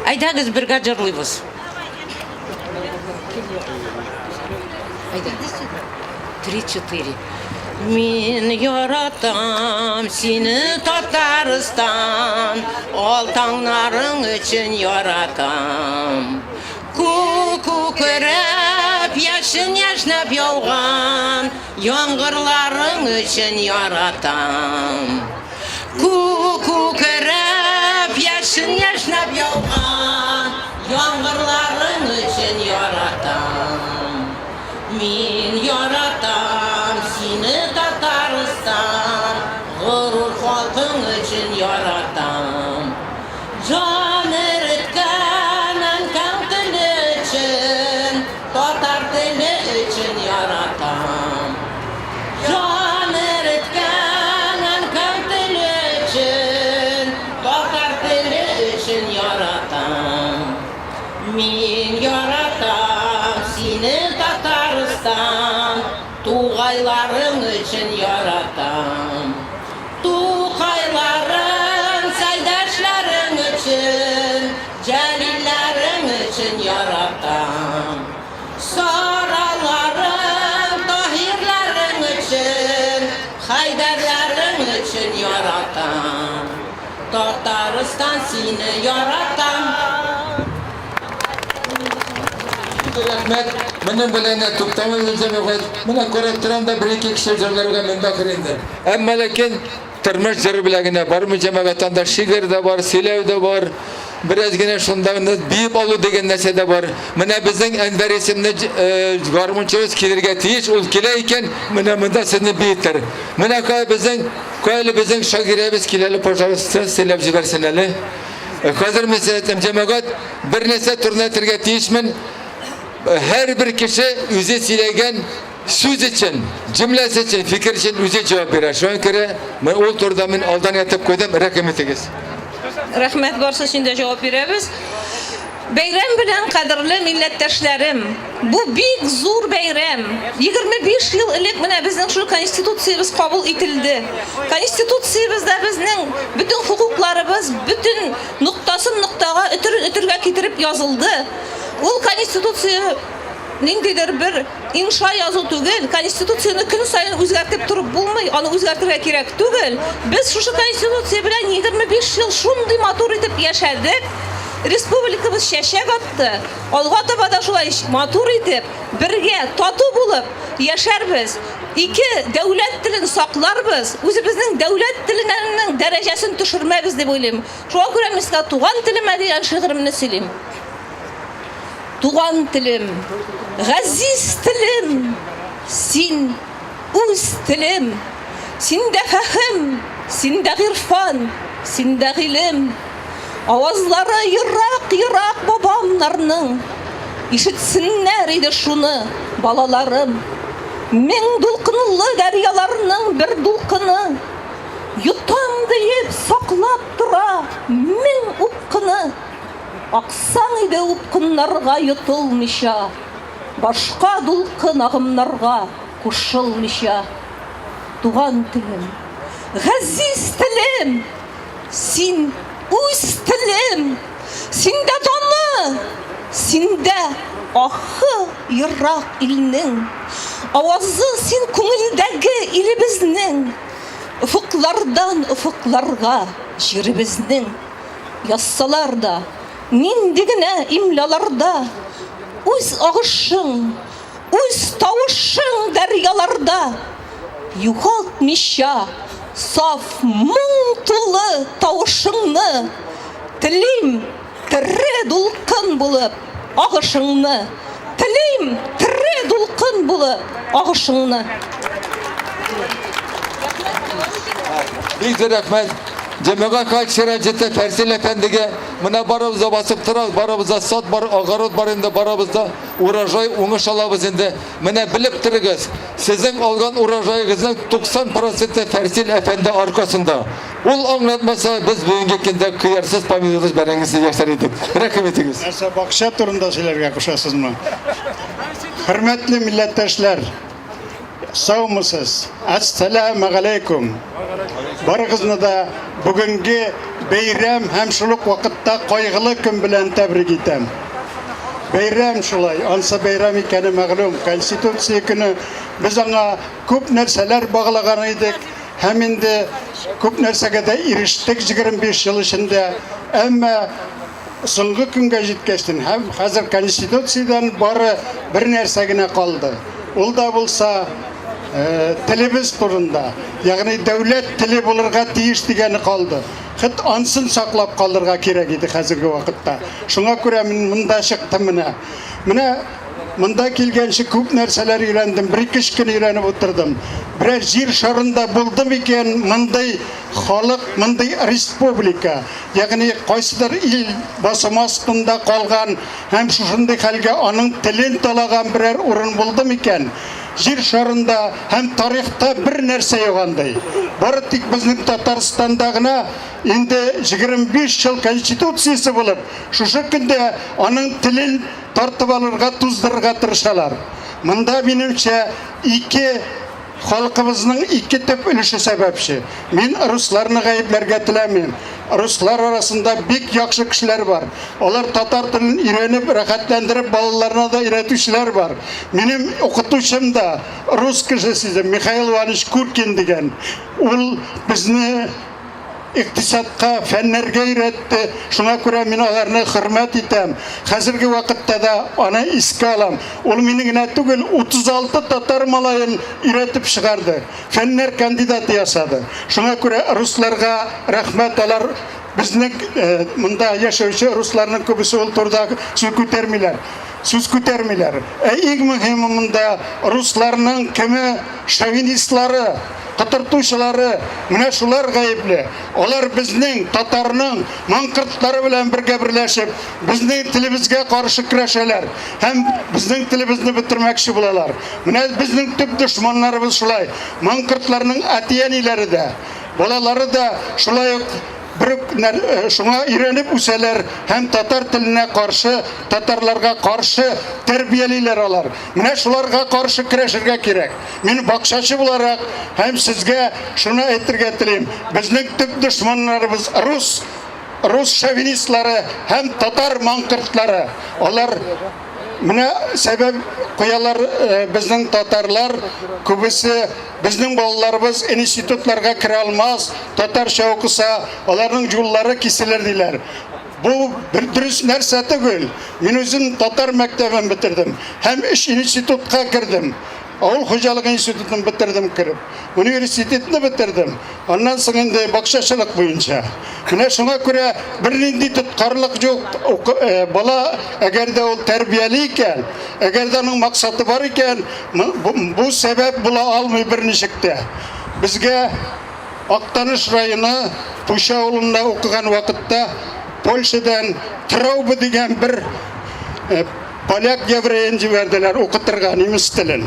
Әйдәгез бергә җырлыйбыз. Әйдә. Три, четыре. Мин яратам сине, Татарстан, Ал таңнарың өчен яратам. Күк күкрәп, яшен яшьнәп яуган Яңгырларың өчен яратам. Күк күкрәп, яшен яшьнәп яуган Яңгырларың өчен яратам. Мин яратам сине, Татарстан, Горур халкың өчен яратам. Җан эреткән әнкәң теле өчен, Татар теле өчен яратам. Җан эреткән әнкәң теле өчен, Татар теле өчен яратам. Мин яратам сине, Татарстан, Тугайларың өчен яратам. Тукайларың, Сәйдәшләрең өчен, Җәлилләрең өчен яратам. Сараларың, Таһирләрең өчен, Хәйдәрләрең өчен яратам. Татарстан, сине яратам. Рәхмәт. Моның белән дә туктамыйбыз, җәмәгать. Менә күреп торам да бер-ике кеше җырларга мөмкин инде. Әмма ләкин тормыш җыры белән генә бармый, җәмәгать, анда шигырь дә бар, сөйләү дә бар. Бераз генә шунда гына биеп алу дигән нәрсә дә бар. Менә безнең Әнвәр исемле э, гармунчыбыз килергә тиеш, ул килә икән, менә монда сезне биетер. Менә кая безнең, кая әле безнең шагыйрәбез килә әле, пожалуйста, сөйләп җибәрсен әле. Э, хәзер мин сезгә әйтәм, җәмәгать, бер нәрсә турында әйтергә тиешмен. Э, һәрбер кеше үзе сөйләгән сүз өчен, җөмләсе өчен, фикер өчен үзе җавап бирә. Шуңа күрә мен ул турыда мин алдан әйтеп куйдым, рәхим итегез. Рәхмәт, барсы өчен дә җавап бирәбез. Бәйрәм белән, кадерле милләттәшләрем! Бу бик зур бәйрәм. 25 ел элек менә безнең шул Конституциябез кабул ителде. Конституциябездә безнең бөтен хокукларыбыз, бөтен ноктасын ноктага, өтерен өтергә китереп язылды. Ул Конституция ниндидер бер инша язу түгел, Конституцияне көн саен үзгәртеп торып булмый, аны үзгәртергә кирәк түгел. Без шушы Конституция белән 25 ел шундый матур итеп яшәдек. Республикабыз чәчәк атты. Алга таба да шулай матур итеп, бергә, тату булып яшәрбез. Ике дәүләт телен сакларбыз, үзебезнең дәүләт теленең дәрәҗәсен төшермәбез дип уйлыйм. Шуңа күрә мин сезгә Туган телемә дигән шигыремне сөйлим. Туган телем, газиз телем, син үз телем. Синдә фәһем, синдә гыйрфан, синдә гыйлем. Авазлары ерак-ерак бабамнарның, Ишетсеннәр иде шуны балаларым. Мең дулкынлы дәрьяларның бер дулкыны, Йотам диеп саклап тора мең упкыны. Аксаң иде упкыннарга йотылмыйча, Башка дулкын агымнарга кушылмыйча. Туган телем, газиз телем, син үз телем, Синдә даны, синдә ахы ерак илнең, Авазы син күңелдәге илебезнең, Офыклардан офыкларга җиребезнең. Язсалар да, нинди генә имлаларда, Үз агышың, үз тавышың дәрьяларда, Югалтмыйча саф моң тулы тавышыңны, Телим тере дулкын булып агышыңны, Телим тере дулкын булып агышыңны. Бик зур рәхмәт. Җәмәгать хак чират җитте Фәрсил әфәндегә. Менә барыбыз да басып торабыз, барыбыз да сад бар, огород бар инде, барыбыз да урожай, уңыш алабыз инде. Менә белеп торыгыз, сезнең алган урожаегызның 90 проценты Фәрсил әфәнде аркасында. Ул аңлатмаса, без бүгенге көндә кыярсыз, помидорсыз, бәрәңгесез яшәр идек. Рәхим итегез. Нәрсә, бакча турында сөйләргә кушасызмы? Хөрмәтле милләттәшләр, Саумысыз! Әссәләмәгаләйкүм! Барыгызны да бүгенге бәйрәм һәм шул ук вакытта кайгылы көн белән тәбрик итәм. Бәйрәм шулай, ансы бәйрәм икәне мәгълүм. Конституция көне без аңа күп нәрсәләр баглаган идек һәм инде күп нәрсәгә дә ирештек 25 ел эчендә. Әмма Соңгы көнгә җиткәчтен һәм хәзер Конституциядән бары бер нәрсә генә калды. Ул да булса э, телебез турында, ягъни дәүләт теле булырга тиеш дигәне калды. Хет ансын саклап калырга кирәк иде хәзерге вакытта. Шуңа күрә мин монда чыктым менә. Менә монда килгәнче күп нәрсәләр өйрәндем, бер-ике өч көн өйрәнеп утырдым. Берәр җир шарында булды микән мондый халык, мондый республика? Ягъни кайсыдыр ил басымы астында калган һәм шушындый хәлгә аның телен талаган берәр урын булды микән? Җир шарында һәм тарихта бер нәрсә юк андый. Бары тик безнең Татарстанда гына инде 25 ел конституциясе булып, шушы көндә аның телен тартып алырга, туздырырга тырышалар. Монда, минемчә, ике Халкыбызның ике төп өлеше сәбәпче. Мин русларны гаепләргә теләмим. Руслар арасында бик яхшы кешеләр бар. Алар татар телен өйрәнеп, рәхәтләндереп балаларына да өйрәтүчеләр бар. Минем укытучым да рус кешесе иде, Михаил Иванович Куркин дигән. Ул безне икътисадка, фәннәргә өйрәтте. Шуңа күрә мин аларны хөрмәт итәм. Хәзерге вакытта да аны искә алам. Ул мине генә түгел, 36 татар малаен өйрәтеп чыгарды. Фәннәр кандидаты ясады. Шуңа күрә русларга рәхмәт, алар безнең э, монда яшәүче русларның күбесе ул турыда сүз күтәрмиләр. Сүз күтәрмиләр. Ә иң мөһиме монда русларның кеме шовинистлары, котыртучылары, менә шулар гаепле. Алар безнең, татарның маңкыртлары белән бергә берләшеп, безнең телебезгә каршы көрәшәләр һәм безнең телебезне бетермәкче булалар. Менә безнең төп дошманнарыбыз шулай. Маңкыртларның әти-әниләре дә, балалары да шулай ук бер үк э, шуңа өйрәнеп үсәләр һәм татар теленә каршы, татарларга каршы тәрбиялиләр алар. Менә шуларга каршы көрәшергә кирәк. Мин бакчачы буларак һәм сезгә шуны әйтергә телим. Безнең төп дошманнарыбыз рус, рус шовинистлары һәм татар маңкыртлары. Алар менә сәбәп куялар э, безнең татарлар күбесе безнең балаларыбыз институтларга керә алмас, татарча укыса, аларның юллары киселер диләр. Бу бер дөрес нәрсә түгел. Мин үзем татар мәктәбен бетердем һәм өч институтка кердем. Авыл хуҗалыгы институтын бетердем кереп. Университетны бетердем. Аннан соң инде бакчачылык буенча. Менә шуңа күрә бернинди тоткарлык юк. Э, бала әгәр дә ул тәрбияле икән, әгәр дә аның максаты бар икән, бу сәбәп була алмый берничек тә. Безгә Актаныш районы Пуща авылында укыган вакытта Польшадан Траубе дигән бер э, поляк евреен җибәрделәр укытырга немец телен.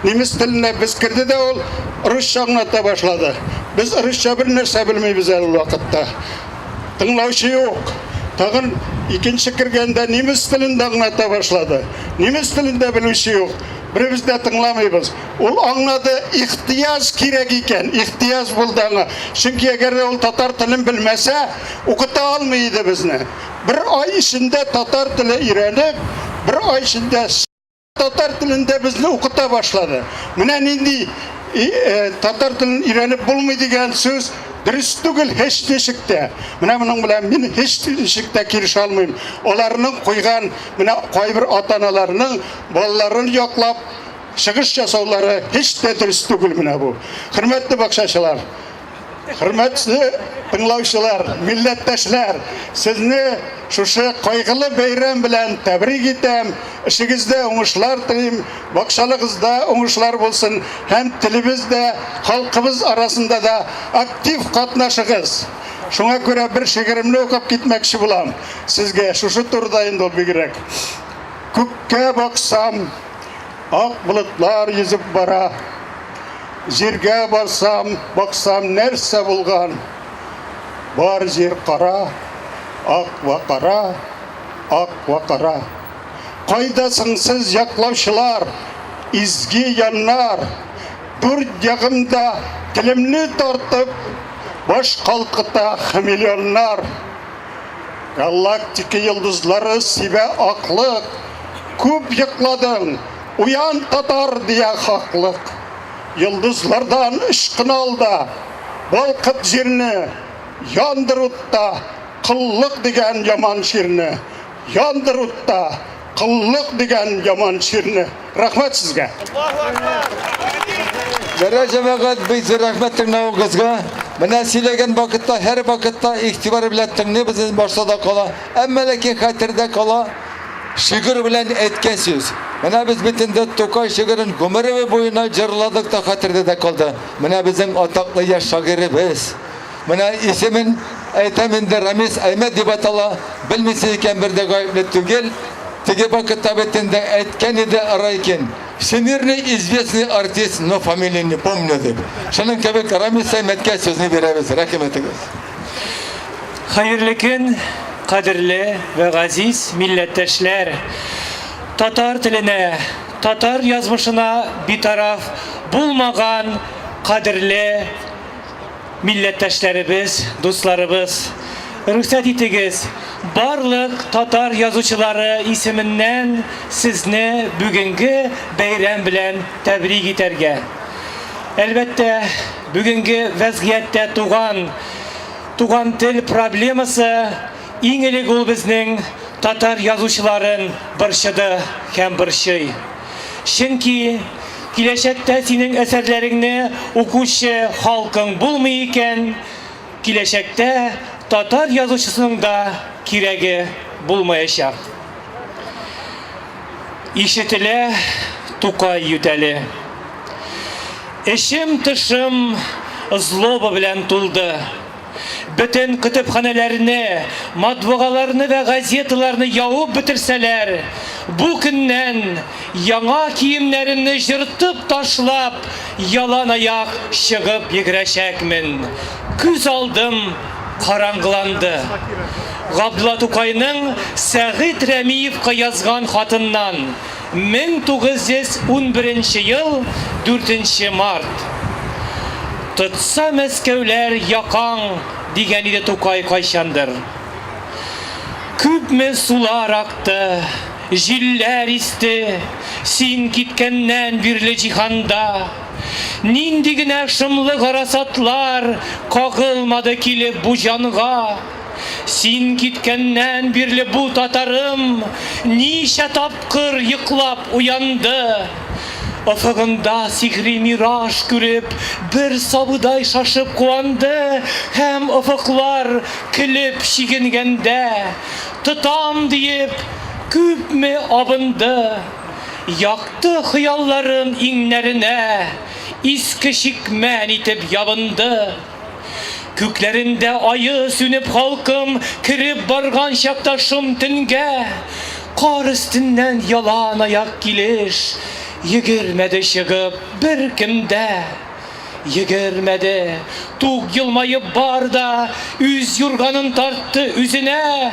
Немец теленә без керде дә ул русча аңлата башлады. Без русча бер нәрсә белмибез әле ул вакытта. Тыңлаучы юк. Тагын икенче кергәндә немец телендә аңлата башлады. Немец телендә белүче юк. Беребез дә тыңламыйбыз. Ул аңлады, ихтыяҗ кирәк икән, ихтыяҗ булды аңа. Чөнки әгәр дә ул татар телен белмәсә, укыта алмый иде безне. Бер ай эчендә татар теле өйрәнеп, бер ай эчендә татар телендә безне укыта башлады. Менә нинди э, татар телен өйрәнеп булмый дигән сүз дөрес түгел һич ничек тә. Менә моның белән мин һич ничек тә килешә алмыйм. Аларның куйган менә кайбер ата-аналарның балаларын яклап чыгыш ясаулары һич тә дөрес түгел менә бу. Хөрмәтле бакчачылар, хөрмәтле тыңлаучылар, милләттәшләр, сезне шушы кайгылы бәйрәм белән тәбрик итәм. Эшегездә уңышлар телим, бакчалыгызда уңышлар булсын һәм телебездә, халкыбыз арасында да актив катнашыгыз. Шуңа күрә бер шигыремне укып китмәкче булам сезгә. Шушы турыда инде ул бигрәк. Күккә баксам, ак болытлар йөзеп бара. Җиргә барсам, баксам, нәрсә булган? Бар җир кара, ак вә кара, ак вә кара. Кайда соң сез, яклаучылар, изге яннар? Дүрт ягымда телемне тартып, баш калкыта хамелеоннар. Галактика йолдызлары сибә аклык, Күп йокладың, уян, татар, дия хаклык. Йолдызлардан ычкын ал да, балкыт җирне, Яндыр утта коллык дигән яман чирне. Яндыр утта коллык дигән яман чирне. Рәхмәт сезгә. Ярар, җәмәгать, бик зур рәхмәт тыңлавыгызга. Менә сөйләгән вакытта, һәр вакытта игътибар белән тыңлыйбыз, башта да кала. Әмма ләкин хәтердә кала шигырь белән әйткән сүз. Менә без бит инде Тукай шигырен гомере буена җырладык та хәтердә дә калды. Менә безнең атаклы яшь шагыйребез. Менә исемен әйтәм инде, Рамис Әймәт дип атала. Белмисез икән, бер дә гаепле түгел. Теге вакытта бит инде әйткән иде Райкин, Всемирный известный артист, но фамилию не помню дип. Шуның кебек Рамис Әймәткә сүзне бирәбез. Рәхим итегез. Хәерле көн, кадерле вә газиз милләттәшләр! Татар теленә, татар язмышына битараф булмаган кадерле Милләттәшләребез, дусларыбыз, рөхсәт итегез, барлык татар язучылары исеменнән сезне бүгенге бәйрәм белән тәбрик итәргә. Әлбәттә, бүгенге вәзгыятьтә туган туган тел проблемасы иң элек ул безнең татар язучыларын борчыды һәм борчый. Чөнки киләчәктә синең әсәрләреңне укучы халкың булмый икән, киләчәктә татар язучысының да кирәге булмаячак. Ишетелә Тукай ютәле. Эчем-тышым злоба белән тулды. Бөтен көтепханәләрне, матбугаларны вә газеталарны ябып бетерсәләр, бу көннән яңа киемнәремне җыртып ташлап, ялан аяк чыгып йөгерәчәкмен. Күз алдым караңгыланды. Габдулла Тукайның Сәгыйть Рәмиевка язган хатыннан. 1911 нче ел, дүртенче март. Тотса мәскәүләр якаң, дигән иде Тукай кайчандыр. Күпме сулар акты, җилләр исте, син киткәннән бирле җиһанда. Нинди генә шомлы гарасатлар кагылмады килеп бу җанга. Син киткәннән бирле бу татарым ничә тапкыр йоклап уянды. Офыгында сихри мираж күреп, бер сабыдай шашып куанды һәм офыклар көлеп чигенгәндә, тотам диеп, күпме абынды. Якты хыялларын иңнәренә иске чикмән итеп ябынды. Күкләрендә ае сүнеп халкым Кереп барган чакта шом төнгә Кар өстеннән ялан аяк килеш Йөгермәде чыгып беркем дә. Йөгермәде. Тук елмаеп бар да Үз юрганын тартты үзенә.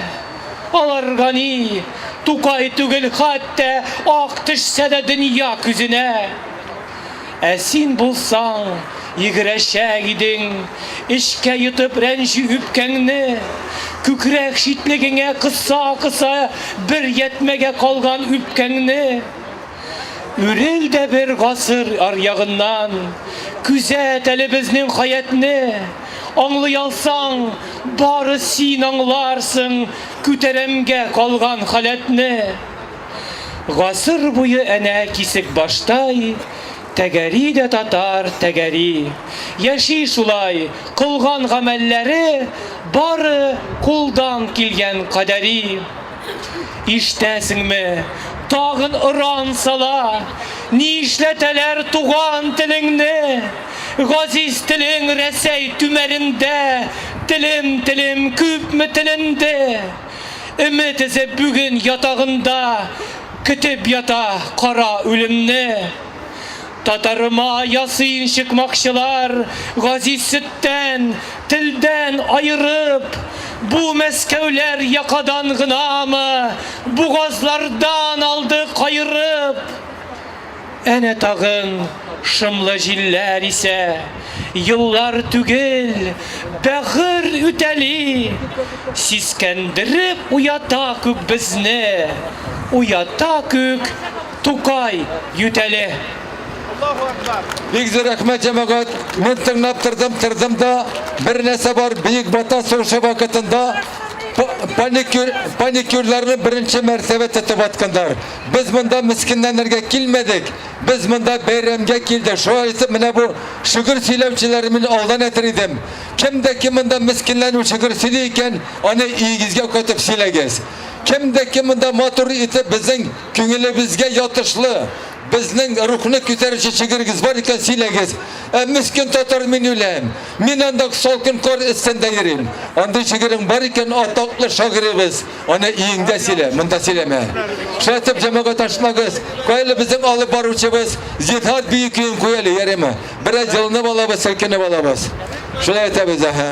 Аларга ни, Тукай түгел хәтта Ак төшсә дә дөнья күзенә. Ә син булсаң, йөгерәчәк идең, Эчкә йотып рәнҗү үпкәңне, Күкрәк читлегеңә кыса-кыса Бер ятьмәгә калган үпкәңне. Үрел дә бер гасыр аръягыннан, Күзәт әле безнең хәятне. Аңлый алсаң, бары син аңларсың Күтәрәмгә калган халәтне. Гасыр буе әнә кисек баштай Тәгәри дә татар, тәгәри. Яши шулай, кылган гамәлләре Бары кулдан килгән кадәри. Ишетәсеңме, тагын оран сала, Нишләтәләр туган телеңне? Газиз телең Рәсәй түмәрендә Телем-телем күпме теленде. Өмет эзе бүген ятагында Көтеп ята кара үлемне. Татарыма ясыйн чыкмакчылар Газиз сөттән, телдән аерып. Бу мәскәүләр якадан гынамы, Бугазлардан алды каерып. Әнә тагын шомлы җилләр исә, Еллар түгел, бәгырь үтәли. Сискәндереп уята күк безне, Уята күк Тукай ютәле. Бик зур рәхмәт, җәмәгать. Мин тыңлап тордым, тордым да, бер нәрсә бар, Бөек Ватан сугышы вакытында паникюр, паникюрларны беренче мәртәбә тотып атканнар. Без монда мескенләнергә килмәдек, без монда бәйрәмгә килдек. Шулай итеп, менә бу шөгер сөйләүчеләрне мин алдан әйтер идем. Кем дә кем монда мескенләнү шөгер сөйли икән, аны өегезгә кайтып сөйләгез. Кем дә кем монда матур итеп безнең күңелебезгә ятышлы, безнең рухны күтәрүче шигырегез бар икән, сөйләгез. Ә мескен татар мин үләм. Мин анда салкын кар өстендә йөрим. Андый шигырең бар икән, атаклы шагыйребез, аны өеңдә сөйлә, монда сөйләмә. Шулай итеп, җәмәгать ашмагыз. Куй әле безнең алып баручыбыз, зинһар бию көен куй әле, ярыймы? Бераз җылынып алабыз, селкенеп алабыз. Шулай итәбез, әһә.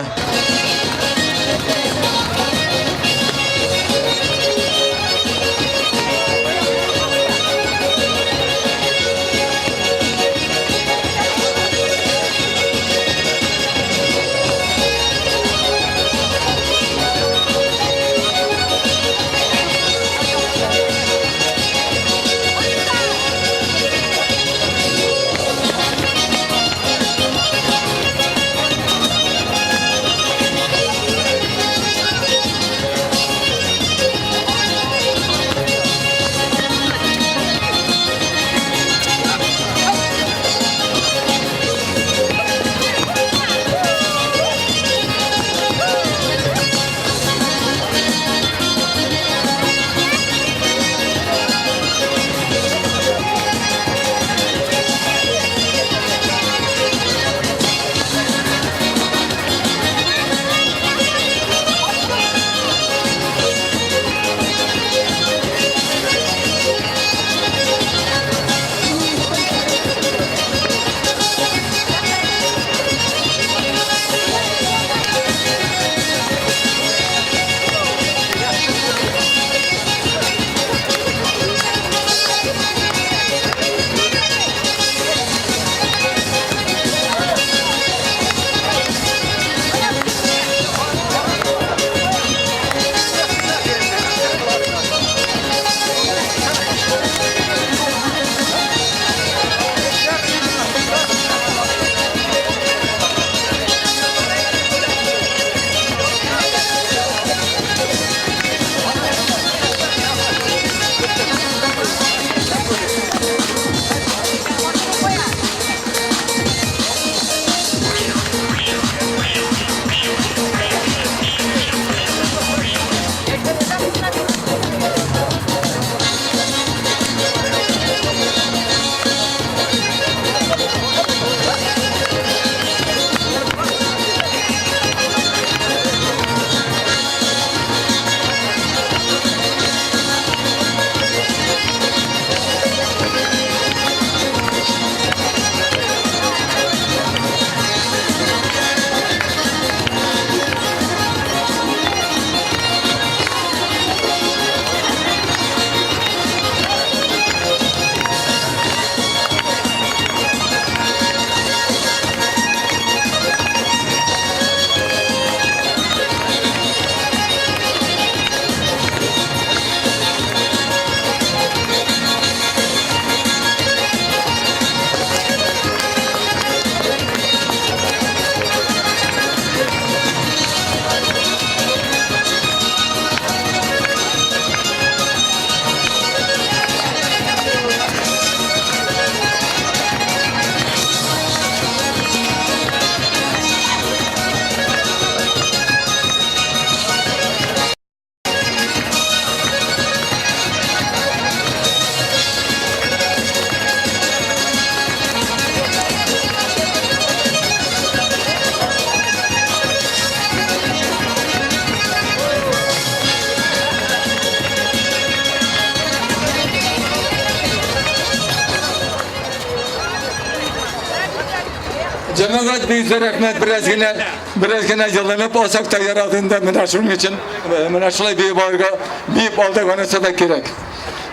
Җәмәгать бик зур рәхмәт, бераз генә, бераз генә җылынып алсак та ярар инде, менә шуның өчен, э, менә шулай биеп алырга, биеп алдык, анысы да кирәк.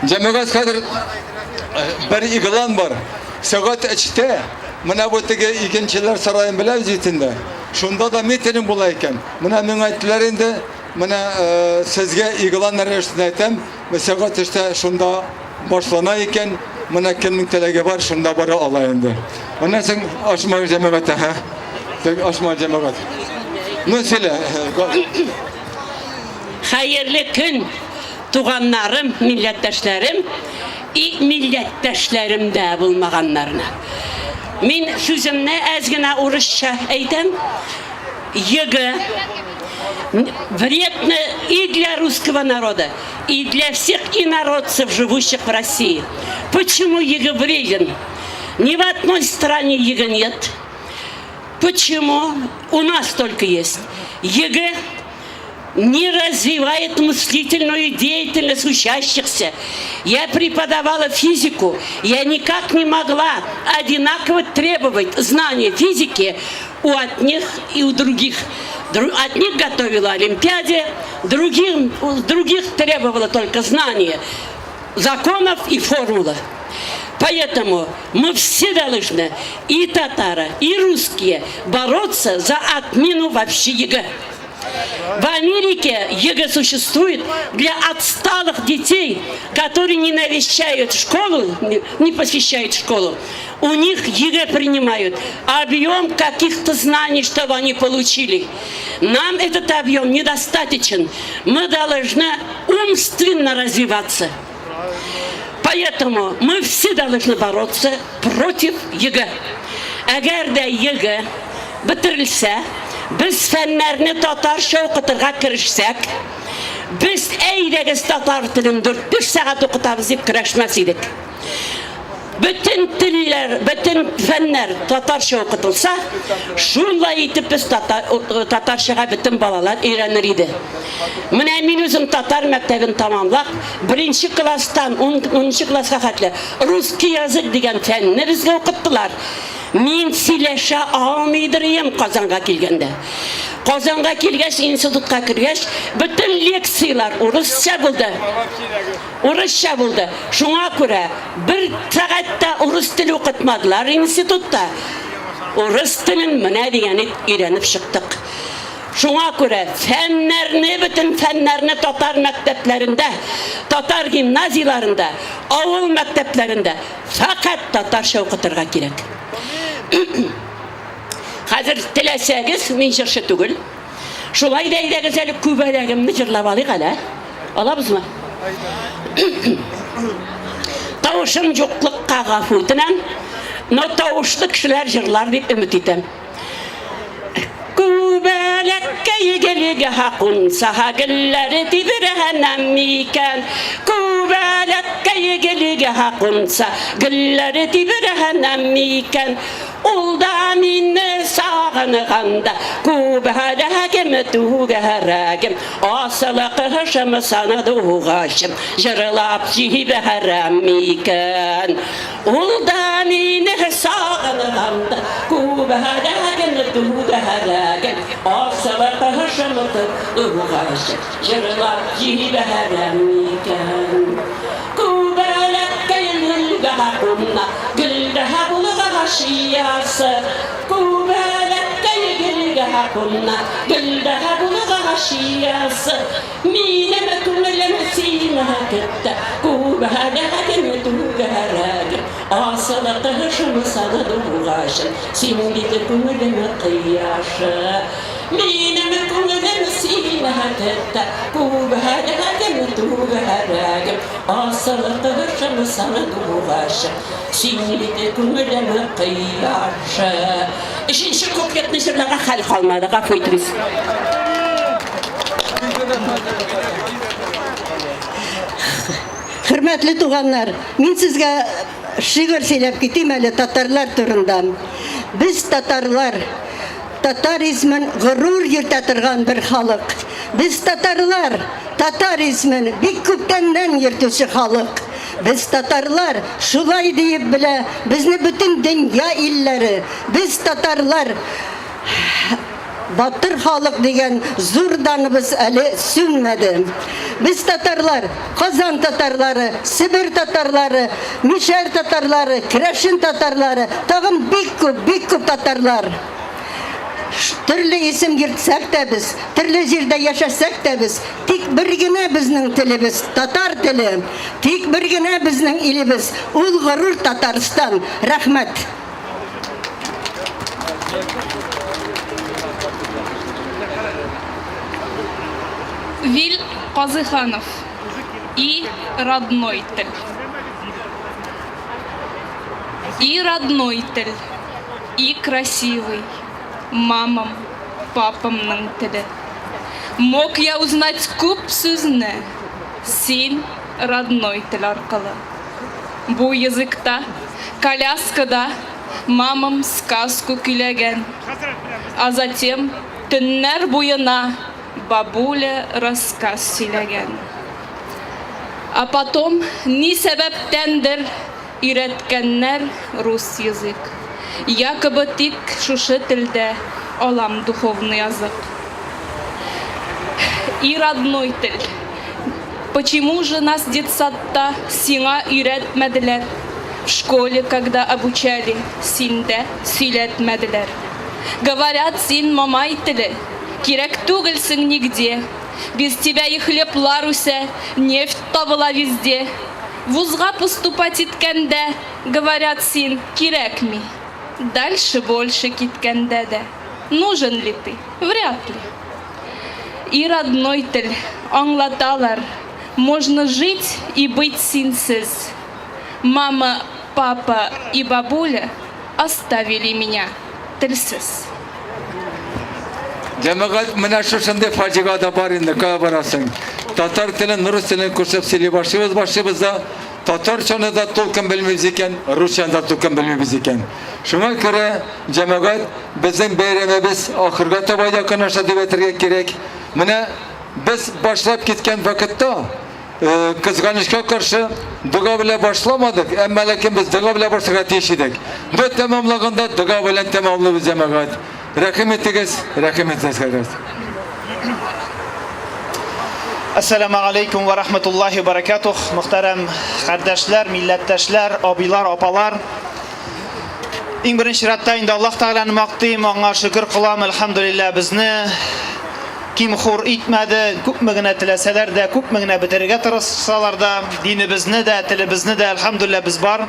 Җәмәгать хәзер э, бер игълан бар. Сәгать өчтә менә бу теге игенчеләр сараен беләбез бит инде. Шунда да митинг була икән. Менә миңа әйттеләр инде, менә э, сезгә игълан рәвешендә әйтәм, сәгать өчтә шунда башлана икән, менә кемнең теләге бар, шунда бара ала инде. Аннан соң ашмай җәмәгать, һә. Теге ашмай җәмәгать. Ну, сөйлә. Хәерле көн, туганнарым, милләттәшләрем и милләттәшләрем дә булмаганнарына. Мин сүземне әз генә урысча әйтәм. ЕГЭ вредно и для русского народа, и для всех инородцев, живущих в России. Почему ЕГЭ вреден? Ни в одной стране ЕГЭ нет. Почему? У нас только есть. ЕГЭ не развивает мыслительную деятельность учащихся. Я преподавала физику, я никак не могла одинаково требовать знания физики у одних и у других. Одних готовила Олимпиаде, другим, у других требовала только знания законов и формулы. Поэтому мы все должны, и татары, и русские, бороться за отмену вообще ЕГЭ. В Америке ЕГЭ существует для отсталых детей, которые не навещают школу, не посещают школу. У них ЕГЭ принимают объем каких-то знаний, чтобы они получили. Нам этот объем недостаточен. Мы должны умственно развиваться. Поэтому мы все должны бороться против ЕГЭ. Әгәр дә ЕГЭ бетерелсә, без фәннәрне татарча укытырга керешсәк, без әйдәгез татар телен 4-5 сәгать укытабыз дип көрәшмәс идек. Бөтен телләр, бөтен фәннәр татарча укытылса, шулай итеп без татар, татарчага бөтен балалар өйрәнер иде. Менә мин үзем татар мәктәбен тамамлап, беренче класстан 10 класска хәтле русский язык дигән фәнне безгә укыттылар. Мин сөйләшә алмыйдыр идем Казанга килгәндә. Казанга килгәч, институтка кергәч, бөтен лекцияләр урысча булды. Урысча булды. Шуңа күрә бер сәгать тә урыс теле укытмадылар институтта. Урыс телен менә дигән ит өйрәнеп чыктык. Шуңа күрә фәннәрне, бөтен фәннәрне татар мәктәпләрендә, татар гимназияләрендә, авыл мәктәпләрендә фәкать татарча укытырга кирәк. Хәзер теләсәгез, мин җырчы түгел. Шулай да әйдәгез әле күбәләгемне җырлап алыйк әле. Алабызмы? Тавышым юклыкка гафу үтенәм, но тавышлы кешеләр җырлар дип өмет итәм. Күбәләккәй гелгә кунса гөлләре тибрәнә микән? Күбәләккәй гелгә кунса гөлләре тибрәнә микән? Ул да мине сагынганда, Күбәләгем, түгәрәгем, Асылы кышым, сандугачым, Җырлап җибәрәм микән? Ул да мине сагынганда, Күбәләгем, түгәрәгем, Асылы кышым, сандугачым, Җырлап җибәрәм микән? Күбәләккәй гөлгә кунна, Гөлдә булгач иясе. Күбәләккәй гөлгә кунна, Гөлдә булгач иясе. Минем күңелем сине көтте, Күбәләгем, түгәрәгем, Асыл кошым, сандугачым, Син бит күңелем кояшы. Минем күңелем сине көтте, Күбәләгем, түгәрәгем, Асыл кошым, сандугачым, Син бит күңелем кояшы. Өченче куплетны җырларга хәл калмады, гафу итегез. Хөрмәтле туганнар, мин сезгә шигырь сөйләп китим әле татарлар турында. Без татарлар, татар исемен горур йөртә торган бер халык. Без татарлар, татар исемен бик күптәннән йөртүче халык. Без татарлар, шулай диеп белә безне бөтен дөнья илләре. Без татарлар, батыр халык дигән зур даныбыз әле сүнмәде. Без татарлар, Казан татарлары, Себер татарлары, Мишәр татарлары, керәшен татарлары, тагын бик күп, бик күп татарлар. Төрле исем йөртсәк тә без, төрле җирдә яшәсәк тә без, тик бер генә безнең телебез, татар теле. Тик бер генә безнең илебез, ул горур Татарстан. Рәхмәт. Вил Казыйханов и родной тел. И родной тел, и красивый мамам, папамның теле. Мог я узнать күп сүзне син родной тел аркылы. Бу языкта, коляскада мамам сказку көйләгән. А затем төннәр буена бабуля рассказ сөйләгән. А потом ни сәбәптәндер өйрәткәннәр рус язык. Якобы тик шушы телдә алам духовный азык. И родной тел. Почему же нас детсадта сиңа өйрәтмәделәр, в школе, когда обучали, синдә сөйләтмәделәр? Говорят, син мамай теле, кирәк түгелсең нигде, без тебя и хлеблар үсә, нефть табыла везде. Вузга поступать иткәндә, говорят, син кирәкми. Дальше больше киткәндә дә, нужен ли ты, вряд ли. И родной тел, аңлаталар, можно жить и быть синсез. Мама, папа и бабуля оставили меня телсез. Җәмәгать, менә шушындый фаҗига да бар инде, кая барасың? Татар телен, рус телен кушып сөйли башлыйбыз, башлыйбыз да, татарчаны да толком белмибез икән, русчаны да толком белмибез икән. Шуңа күрә, җәмәгать, безнең бәйрәмебез ахырга таба якынлаша дип әйтергә кирәк. Менә без башлап киткән вакытта, э, кызганычка каршы, дога белән башламадык, әмма ләкин без дога белән башларга тиеш идек. Без тәмамлаганда дога белән тәмамлыйбыз, җәмәгать. Рәхим итегез, рәхим итегез, хәзрәт. Әссәламу алейкум ва рахматуллахи ва баракатух. Мөхтәрәм кардәшләр, милләттәшләр, абыйлар, апалар. Иң беренче чиратта инде Аллаһ Тәгаләне мактыйм, аңа шөкер кылам, әлхәмдүлилләһ, безне ким-хур итмәде. Күпме генә теләсәләр дә, күпме генә бетерергә тырышсалар да, динебезне дә, телебезне дә, әлхәмдүлилләһ, без бар.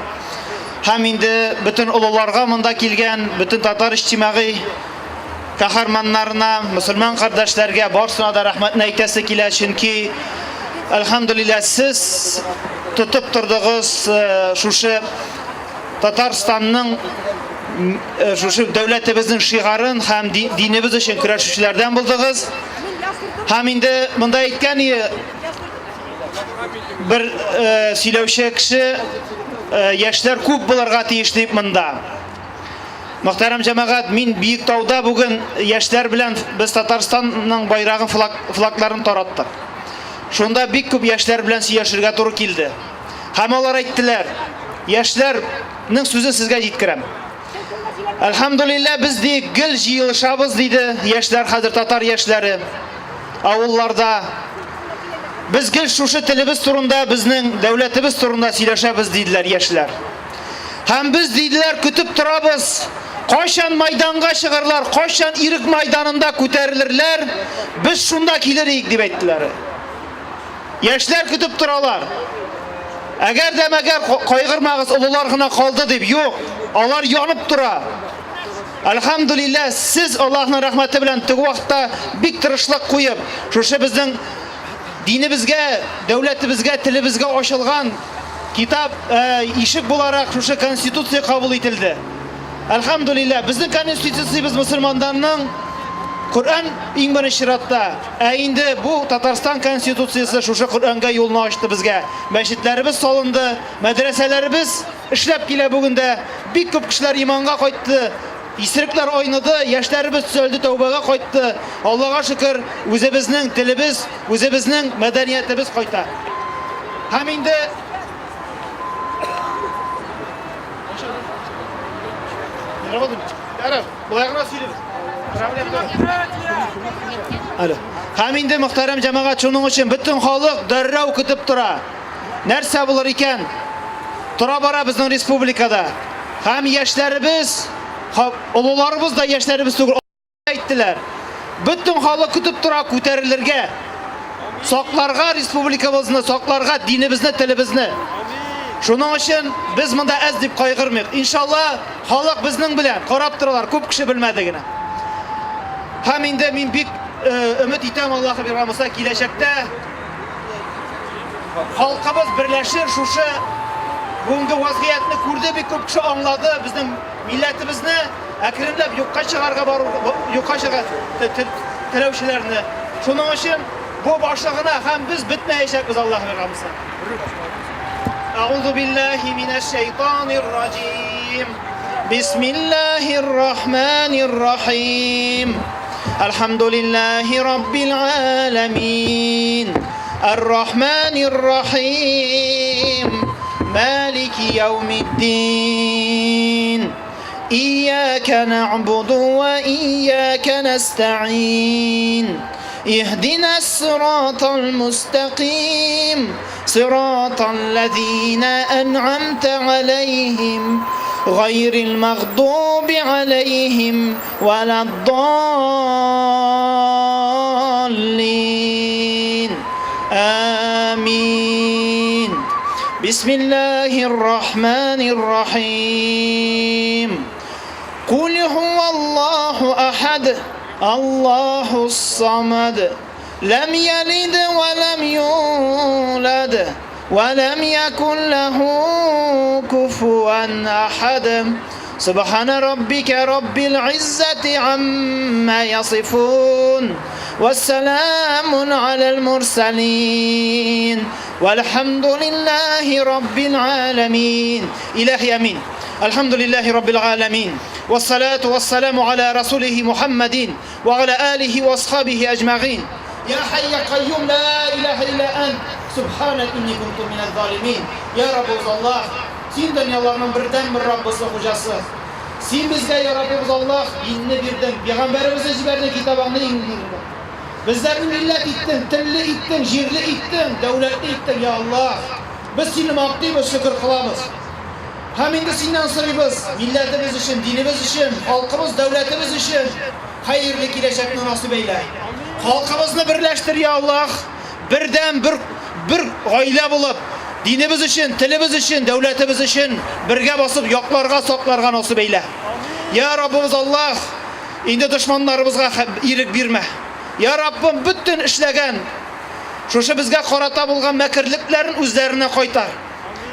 Һәм инде бөтен олыларга монда килгән, бөтен татар иҗтимагый каһарманнарына, мөселман кардәшләргә барсына да рәхмәтне әйтәсе килә, чөнки әлхәмдүлилләһ, сез тотып тордыгыз э, шушы Татарстанның э, шушы дәүләтебезнең шигарын һәм динебез өчен көрәшүчеләрдән булдыгыз. Һәм инде монда әйткән бер э, сөйләүче кеше э, яшьләр күп булырга тиеш дип монда. Мөхтәрәм җәмәгать, мин Биектауда бүген яшьләр белән без Татарстанның байрагын флаг, флагларын тараттык. Шунда бик күп яшьләр белән сөйләшергә туры килде. Һәм алар әйттеләр, яшьләрнең сүзен сезгә җиткерәм. Әлхәмдулиллә, без ди гел җыелышабыз, диде яшьләр, хәзер татар яшьләре авылларда. Без гел шушы телебез турында, безнең дәүләтебез турында сөйләшәбез, диделәр яшьләр. Һәм без, диделәр, көтеп торабыз, кайчан майданга чыгарлар, кайчан ирек майданында күтәрелерләр, без шунда килер идек, дип әйттеләр. Яшьләр көтеп торалар. Әгәр дә мәгәр кайгырмагыз, олылар гына калды дип, юк, алар янып тора. Әлхәмдүлилләһ, сез Аллаһның рәхмәте белән теге вакытта бик тырышлык куеп, шушы безнең динебезгә, дәүләтебезгә, телебезгә ачылган китап, э, ишек буларак шушы конституция кабул ителде. Әлхәмдүлилләһ, безнең конституциябез мөселманнарның Коръән иң беренче чиратта. Ә инде бу Татарстан конституциясе шушы Коръәнгә юлны ачты безгә. Мәчетләребез салынды, мәдрәсәләребез эшләп килә бүген дә. Бик күп кешеләр иманга кайтты. Исерекләр айныды, яшьләребез төзәлде, тәүбәгә кайтты. Аллага шөкер, үзебезнең телебез, үзебезнең мәдәниятебез кайта. Һәм инде. Ярар, болай гына сөйлибез. Алло. Һәм инде мөхтәрәм җәмәгать, шуның өчен бөтен халык дәррәү көтеп тора. Нәрсә булыр икән? Тора бара безнең республикада. Һәм яшьләребез, олыларыбыз да яшьләребез түгел, әйттеләр. Бөтен халык көтеп тора күтәрелергә. Сакларга республикабызны, сакларга динебезне, телебезне. Шуның өчен без монда әз дип кайгырмыйк. Иншалла, халык безнең белән карап торалар, күп кеше белмәде генә. Һәм инде мин бик э, өмет итәм, Аллаһы биргән булса, киләчәктә халкыбыз берләшер, шушы бүгенге вазгыятьне күрде, бик күп кеше аңлады, безнең милләтебезне әкренләп юкка чыгарга бару, юкка чыга теләүчеләрне. Шуның өчен бу башы гына һәм без бетмәячәкбез, Аллаһ биргән булса. Әгъузу биллаһи минәш шайтанир раҗим. Бисмиллаһир рахманир рахим. Әлхәмдулиллаһи раббил аламин. Ар-рахманир рахим. Малики яумиддин. إياك نعبد وإياك نستعين اهدنا الصراط المستقيم صراط الذين أنعمت عليهم غير المغضوب عليهم ولا الضالين آمين بسم الله الرحمن الرحيم قل هو الله أحد الله الصمد لم يلد ولم يولد ولم يكن له كفوا أحد سبحان ربك رب العزة عما يصفون والسلام على المرسلين والحمد لله رب العالمين إله أمين الحمد لله رب العالمين والصلاة والسلام على رسوله محمد وعلى آله وأصحابه أجمعين يا حي يا قيوم لا إله إلا أنت سبحانك إني كنت من الظالمين يا رب الله Син дөньяларның бердәнбер Раббысы, Хуҗасы. Син безгә, я Раббыбыз Аллаһ, динне бирдең, пәйгамбәребезне җибәрдең, китабыңны иңдердең. Безләрне милләт иттең, телле иттең, җирле иттең, дәүләтле иттең, я Аллаһ. Без сине мактыйбыз, шөкер кылабыз. Һәм инде синнән сорыйбыз, милләтебез өчен, динебез өчен, халкыбыз, дәүләтебез өчен хәерле киләчәкне насыйп әйлә. Халкыбызны берләштер, я Аллаһ. Бердәм бер бер гаилә булып, динебез өчен, телебез өчен, дәүләтебез өчен бергә басып якларга, сакларга насыйп әйлә. Я Раббыбыз Аллаһ, инде дошманнарыбызга ирек бирмә. Я Раббым, бөтен эшләгән шушы безгә карата булган мәкерлекләрен үзләренә кайтар.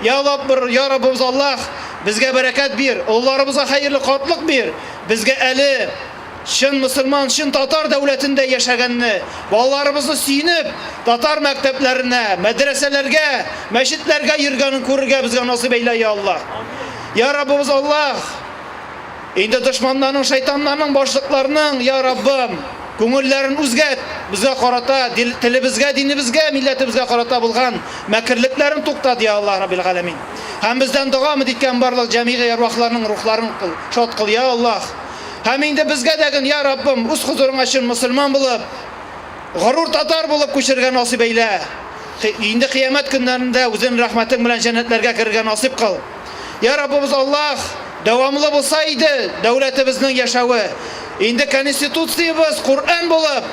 Я Раббыр, я Раббыбыз Аллаһ, безгә бәрәкәт бир, олыларыбызга хәерле картлык бир. Безгә әле Чын мөселман, чын татар дәүләтендә яшәгәнне, балаларыбызны сөенеп, татар мәктәпләренә, мәдрәсәләргә, мәчетләргә йөргәнен күрергә безгә насыйп әйлә, я Аллаһ. Я Раббыбыз Аллаһ, инде дошманнарның, шайтаннарның, башлыкларның, я Раббым, күңелләрен үзгәт, безгә карата, телебезгә, динебезгә, милләтебезгә карата булган мәкерлекләрен туктат, я Аллаһ Раббил Галәмин. Һәм бездән дога өмет иткән барлык җәмигый әрвахларның рухларын кыл, шат кыл, я Аллаһ. Һәм инде безгә дә ген, я Раббым, үз хозурыңа чын мөселман булып, горур татар булып күчәргә насыйп әйлә. Инде кыямәт көннәрендә үзең рәхмәтең белән җәннәтләргә керергә насыйп кыл. Я Раббыбыз Аллаһ, дәвамлы булса иде дәүләтебезнең яшәве. Инде конституциябез Коръән булып,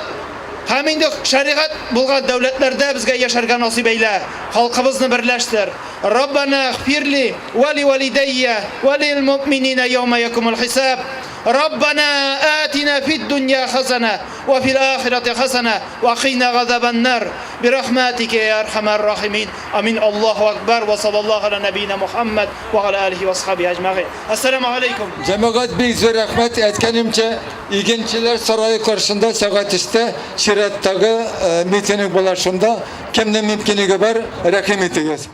һәм инде шәригать булган дәүләтләрдә безгә яшәргә насыйп әйлә. Халкыбызны берләштер. Раббана гфирли ва ли валидайя ва лил муъминина яума якумул хисаб. Раббана атина фид дунья хасана ва фил ахирати хасана ва кина газабаннар. Бирахматика я архамар рахимин. Амин. Аллаһу акбар ва саллаллаху аля набийна Мухаммад ва аля алихи ва асхаби аҗмагин. Ассаламу алейкум. Җәмәгать, бик зур рәхмәт. Әйткәнемчә, Игенчеләр сарае каршында сәгать өчтә чираттагы митинг була шунда. Кемнең мөмкинлеге бар, рәхим итегез.